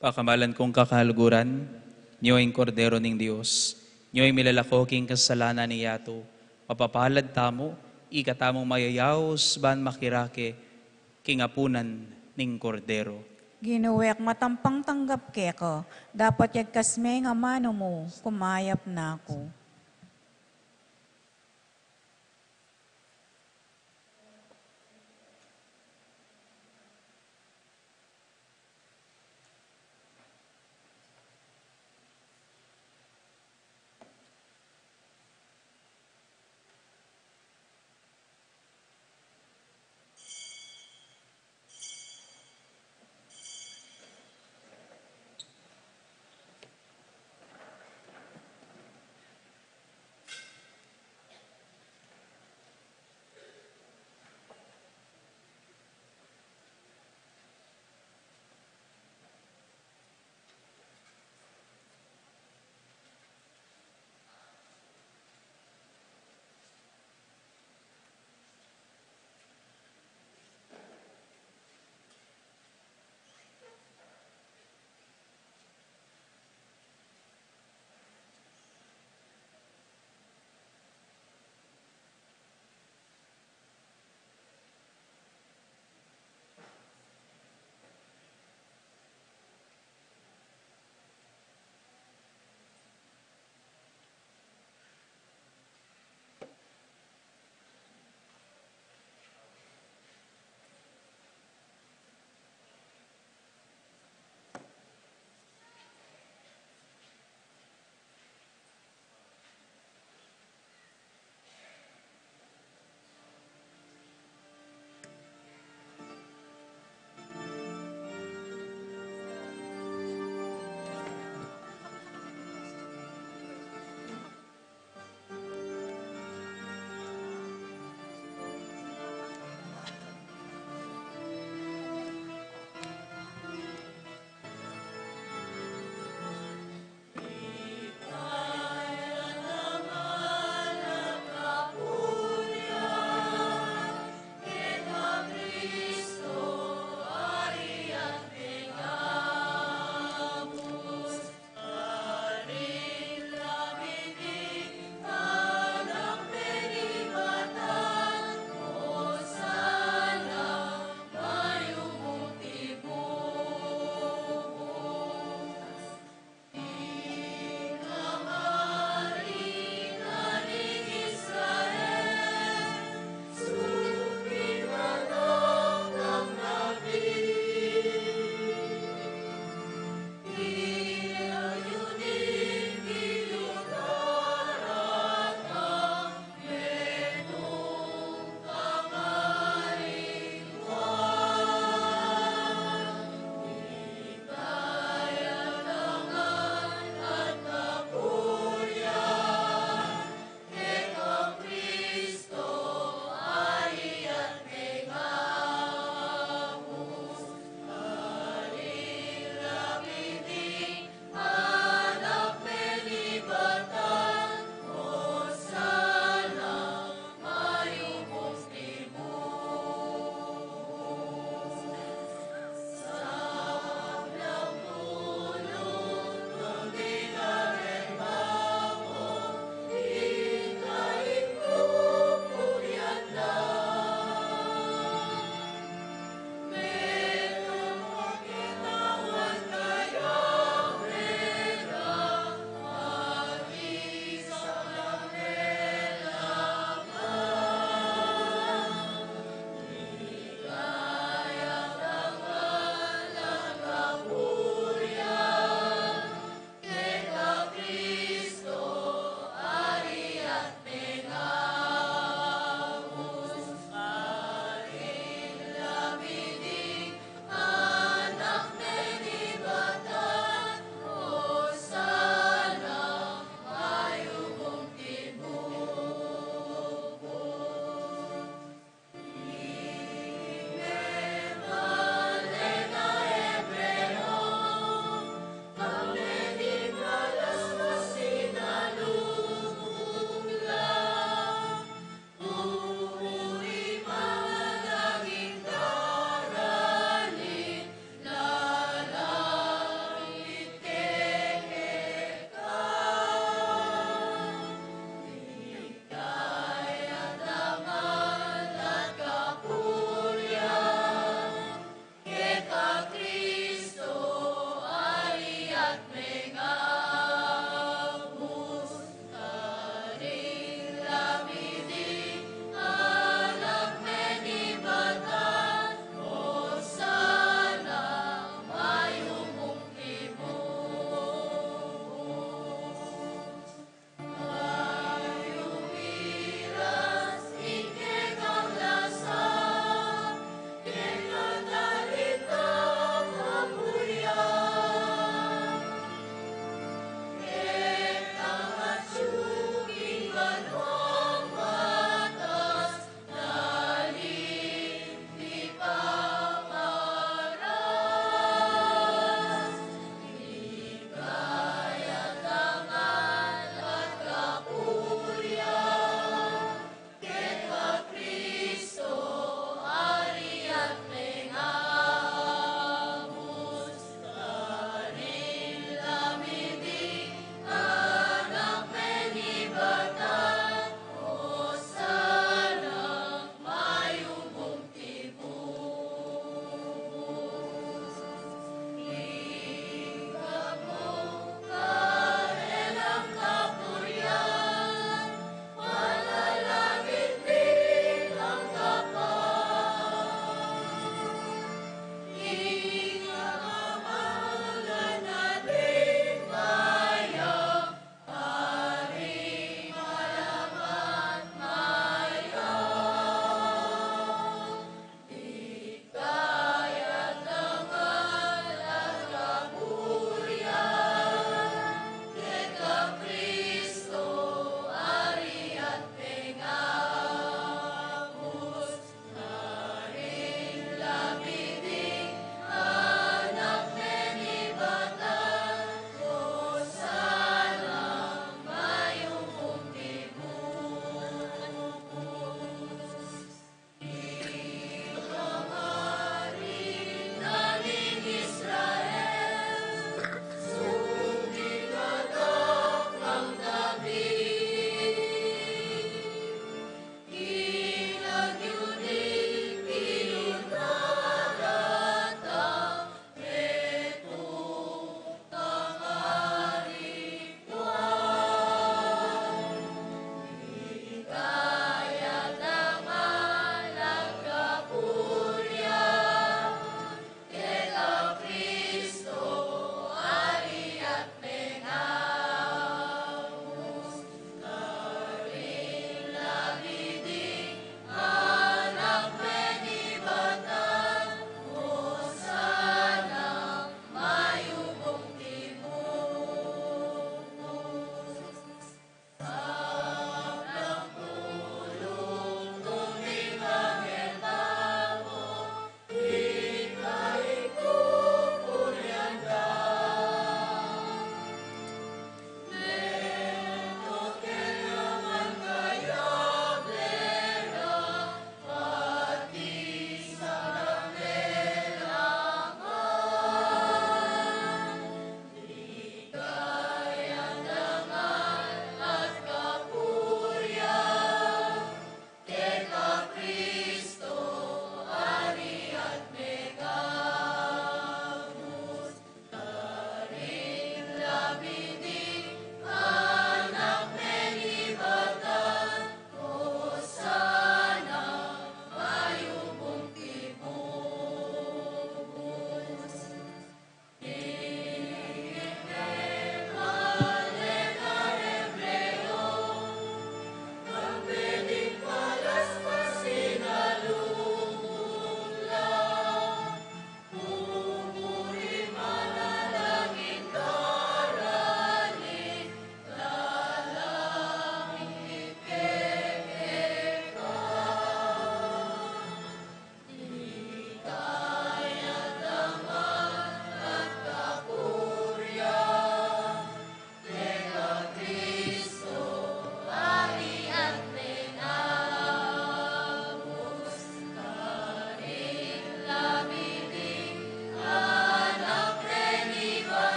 Pakamalan kung kakaluguran, nyo ing Kordero ning Dios, nyo ing milalako king kasalanan ning yatu. Mapapalad tamu, ika tamung mayayaus ban makirake king apunan ning Kordero. Ginu, e ku matampang tanggap keka, dapot yagkas me ing amanu mu, kumayap na ku.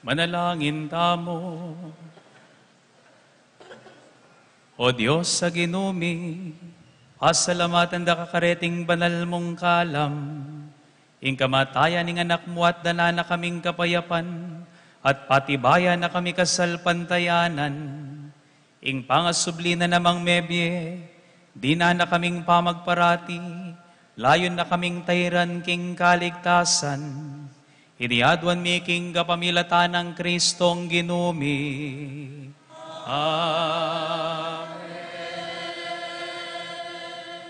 Manalangin tamu. O Dios a Ginu mi, pasalamatan da ka kareting banal mung kalam, ing kamatayan ning Anak mu, at dana na kaming kapayapan, at patibayan na kami kasalpantayanan. Ing pangasubli na namang mebie, dinan na kaming pamagparati, layun na kaming tairan king kaligtasan. Iti aduan mi king kapamilatan nang Kristong Ginu mi. Amen.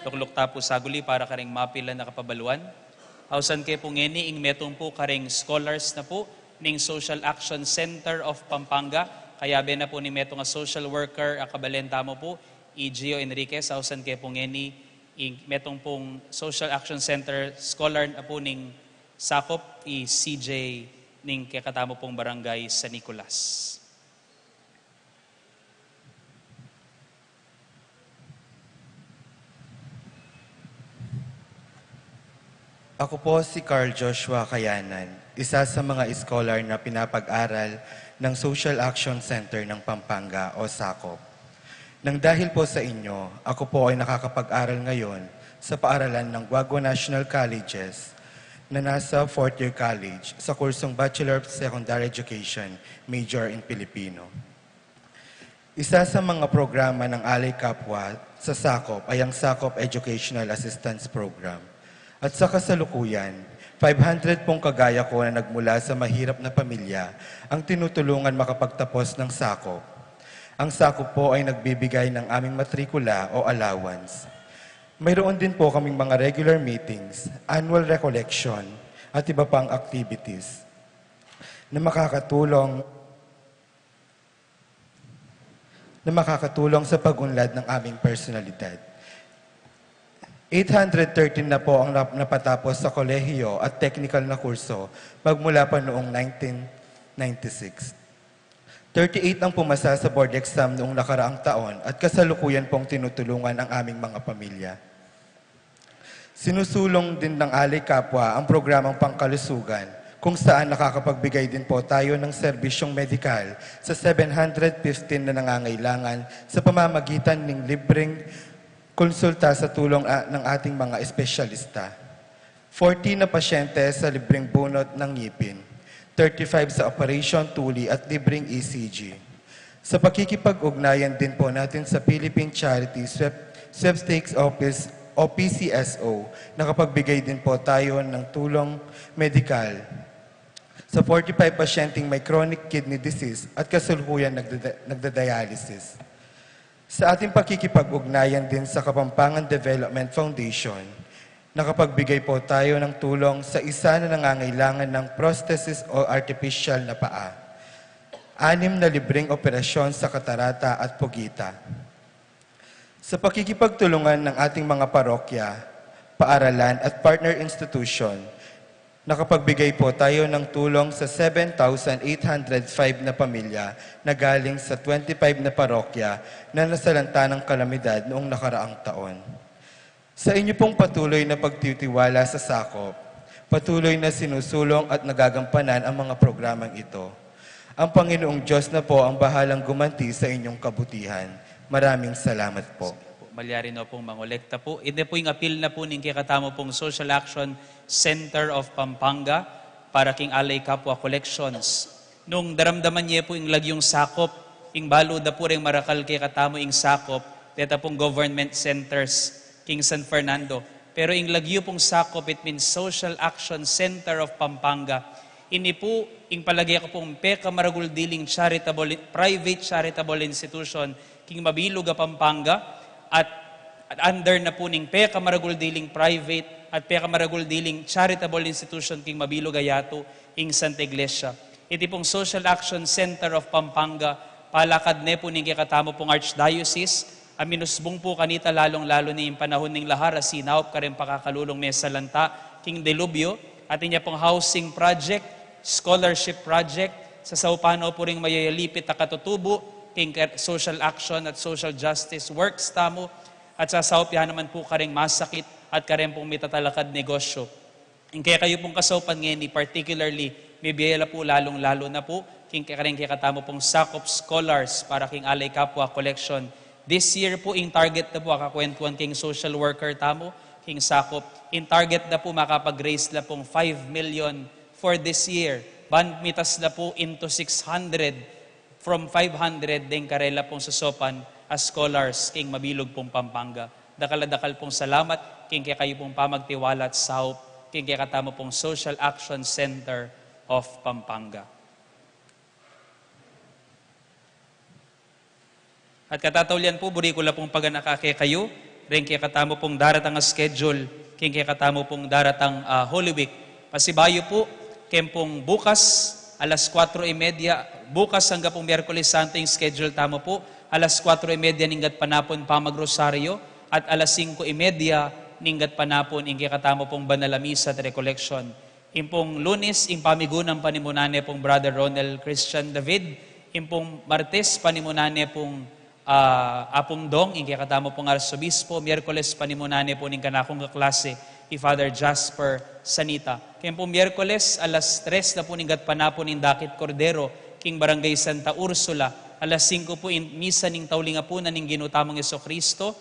Lukluk ta pu saguli para karing mapilan a kapabaluan. Ausan ke pu ngeni ing metung pu karing scholars na pu ning Social Action Center of Pampanga. Kayabe na pu ning metung a social worker a kabalen tamu pu, i Gio Enriquez. Ausan ke pu ngeni ing metung pung Social Action Center scholar na pu ning sakop, i C J, ning kekatamu pung Barangay San Nicolas. Ako po si Carl Joshua Kayanan, isa sa mga scholar na pinapag-aral ng Social Action Center ng Pampanga o sakop. Nang dahil po sa inyo, ako po ay nakakapag-aral ngayon sa paaralan ng Guagua National Colleges na nasa fourth year college sa kursong Bachelor of Secondary Education, major in Filipino. Isa sa mga programa ng Alay Kapwa sa sakop ay ang Sakop Educational Assistance Program. At sa kasalukuyan, five hundred pong kagaya ko na nagmula sa mahirap na pamilya ang tinutulungan makapagtapos ng sakop. Ang sakop po ay nagbibigay ng aming matrikula o allowance. Mayroon din po kaming mga regular meetings, annual recollection, at iba pang activities na makakatulong na makakatulong sa pag-unlad ng aming personalidad. Eight hundred thirteen na po ang nap-, napatapos sa kolehiyo at teknikal na kurso magmula pa noong nineteen ninety-six. Thirty-eight ang pumasa sa board exam noong nakaraang taon at kasalukuyan pong tinutulungan ang aming mga pamilya. Sinusulong din ng Alay Kapwa ang programang pangkalusugan, kung saan nakakapagbigay din po tayo ng serbisyong medikal sa seven hundred fifteen na nangangailangan sa pamamagitan ng libreng konsulta sa tulong, a, ng ating mga espesyalista. Forty na pasyente sa libreng bunot ng ngipin, thirty-five sa operation, tuli at libreng E C G. Sa pakikipag-ugnayan din po natin sa Philippine Charity Sweep-, Sweepstakes Office o P C S O, nakapagbigay din po tayo ng tulong medikal sa forty-five pasyenteng may chronic kidney disease at kasalukuyan nagdada-, nagdadialysis. Sa ating pakikipag-ugnayan din sa Kapampangan Development Foundation, nakapagbigay po tayo ng tulong sa isa na nangangailangan ng prosthesis o artificial na paa. Anim na libreng operasyon sa katarata at pugita. Sa pakikipagtulungan ng ating mga parokya, paaralan at partner institution, nakapagbigay po tayo ng tulong sa seven thousand eight hundred five na pamilya na galing sa twenty-five na parokya na nasalanta ng kalamidad noong nakaraang taon. Sa inyo pong patuloy na pagtitiwala sa sakop, patuloy na sinusulong at nagagampanan ang mga programang ito. Ang Panginoong Diyos na po ang bahalang gumanti sa inyong kabutihan. Maraming salamat po. Malyari na pong mangolekta po. Iti po ing apil na po ning kekatamu pong Social Action Center of Pampanga para king Alay Kapwa Collections. Nung daramdaman ye po ing lagyung sakop, ing balu da po reng marakal kekatamu ing sakop, deta pong government centers king San Fernando. Pero ing lagyu pong sakop, it means Social Action Center of Pampanga. Ini po, ing palage ku pong pekamaragul diling charitable, private charitable institution king mabilug a Pampanga, at, at under na po ning pekamaragul diling private at pekamaragul diling charitable institution king mabilug a yatu, ing Santa Iglesia. Iti pong Social Action Center of Pampanga, palakad ne po ning kekatamu pong Archdiocese, a minusbung po kanita lalung-lalu ning panahun ning lahar a sinaup kareng pakakalulung mesalanta king delubyo, at inya pong housing project, scholarship project, sasaupan no po ring mayayalipit a katutubu king ke-, social action at social justice works tamu, at sasaup ya naman po kareng masakit at kareng pong mitatalakad negosyo. Ing kekayu pong kasaupan ngeni, particularly, mebie la po lalung-lalu na po king kekatamu pung sakup scholars para king Alay Kapwa Collection. This year pu, ing target na pu, akakwentuan king social worker tamu, king sakup, ing target na pu makapag-raise la pung five million for this year. Ban mitas la pu into six hundred, from five hundred deng karela pung sosopan a scholars king mabilug pung Pampanga. Dakal a dakal pung salamat king kekayu pung pamagtiwala at saup king kekatamu pung Social Action Center of Pampanga. At katataulian pu, buri ku la pung paganaka kekayu ring kekatamu pung daratang a schedule king kekatamu pung daratang, ah, Holy Week. Pasibayu pu, keng pung bukas, alas kuatro y media, bukas angga pung Miyerkules Santo ing schedule tamu pu, alas kuatro y media ning gatpanapun pamagrosaryo, at alas singko y media ning gatpanapun ing kekatamu pung banal a misa at recollection. Ing pung Lunes, ing pamigunam panimunan ne pung Brother Ronel Christian David, ing pung Martes, panimunan ne pung, ah, Apung Dong, ing kekatamu pung Arsobispo, Miyerkules, panimunan ne pu ning kanakung kaklase, i Father Jasper Sanita. Keng pung Miyerkules, alas tres na pu ning gatpanapun ing Dakit Cordero, king Barangay Santa Ursula, alas singko pu ing misa ning tauling apunan ning Ginu tamung Jesucristo,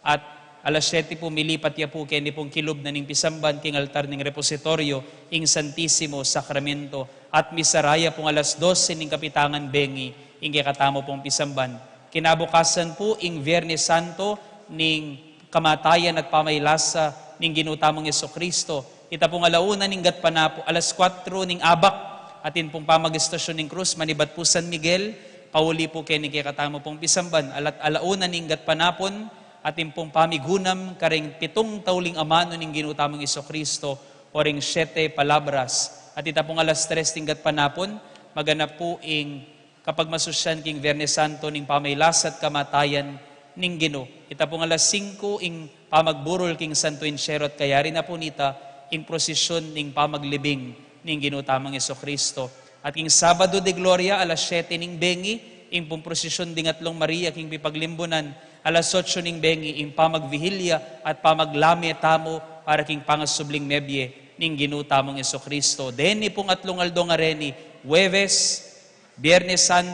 at alas siyete pu, milipat ya pu keni pung kilub na ning pisamban king altar ning repositoryo, ing Santisimo Sakramento, at misa ra ya pung alas dose ning kapitangan bengi, ing kekatamu pung pisamban. Kinabukasan pu, ing Biernes Santo ning kamatayan at pamaylasa ning Ginu tamung Jesucristo. Ita pung ala una ning gatpanapu, alas kuatro ning abak, atin pung pamagistasyun ning krus manibat pu San Miguel, pauli pu keni kekatamu pung pisamban, alat ala una ning gatpanapun, atin pung pamigunam karing pitung tauling amanu ning Ginu tamung Jesucristo, o ring Siete Palabras. At ita pung alas tres ning gatpanapun, maganap pu ing kapagmasusyan king Biernes Santo ning pamaylasa at kamatayan ning Ginu. Ita pung alas singko ing pamagburul king Santo Insyero at kayari na pu nita ing prosisyun ning pamaglibing ning Ginu tamung Jesucristo. At king Sabado de Gloria, alas siyete ning bengi, ing pung prosisyun ding Atlung Maria king pipaglimbunan, alas otso ning bengi, ing pamagvihilya at pamaglame tamu para king pangasubling mebie ning Ginu tamung Jesucristo. Deni pung atlung aldo ngareni, Huwebes, Biernes Santo,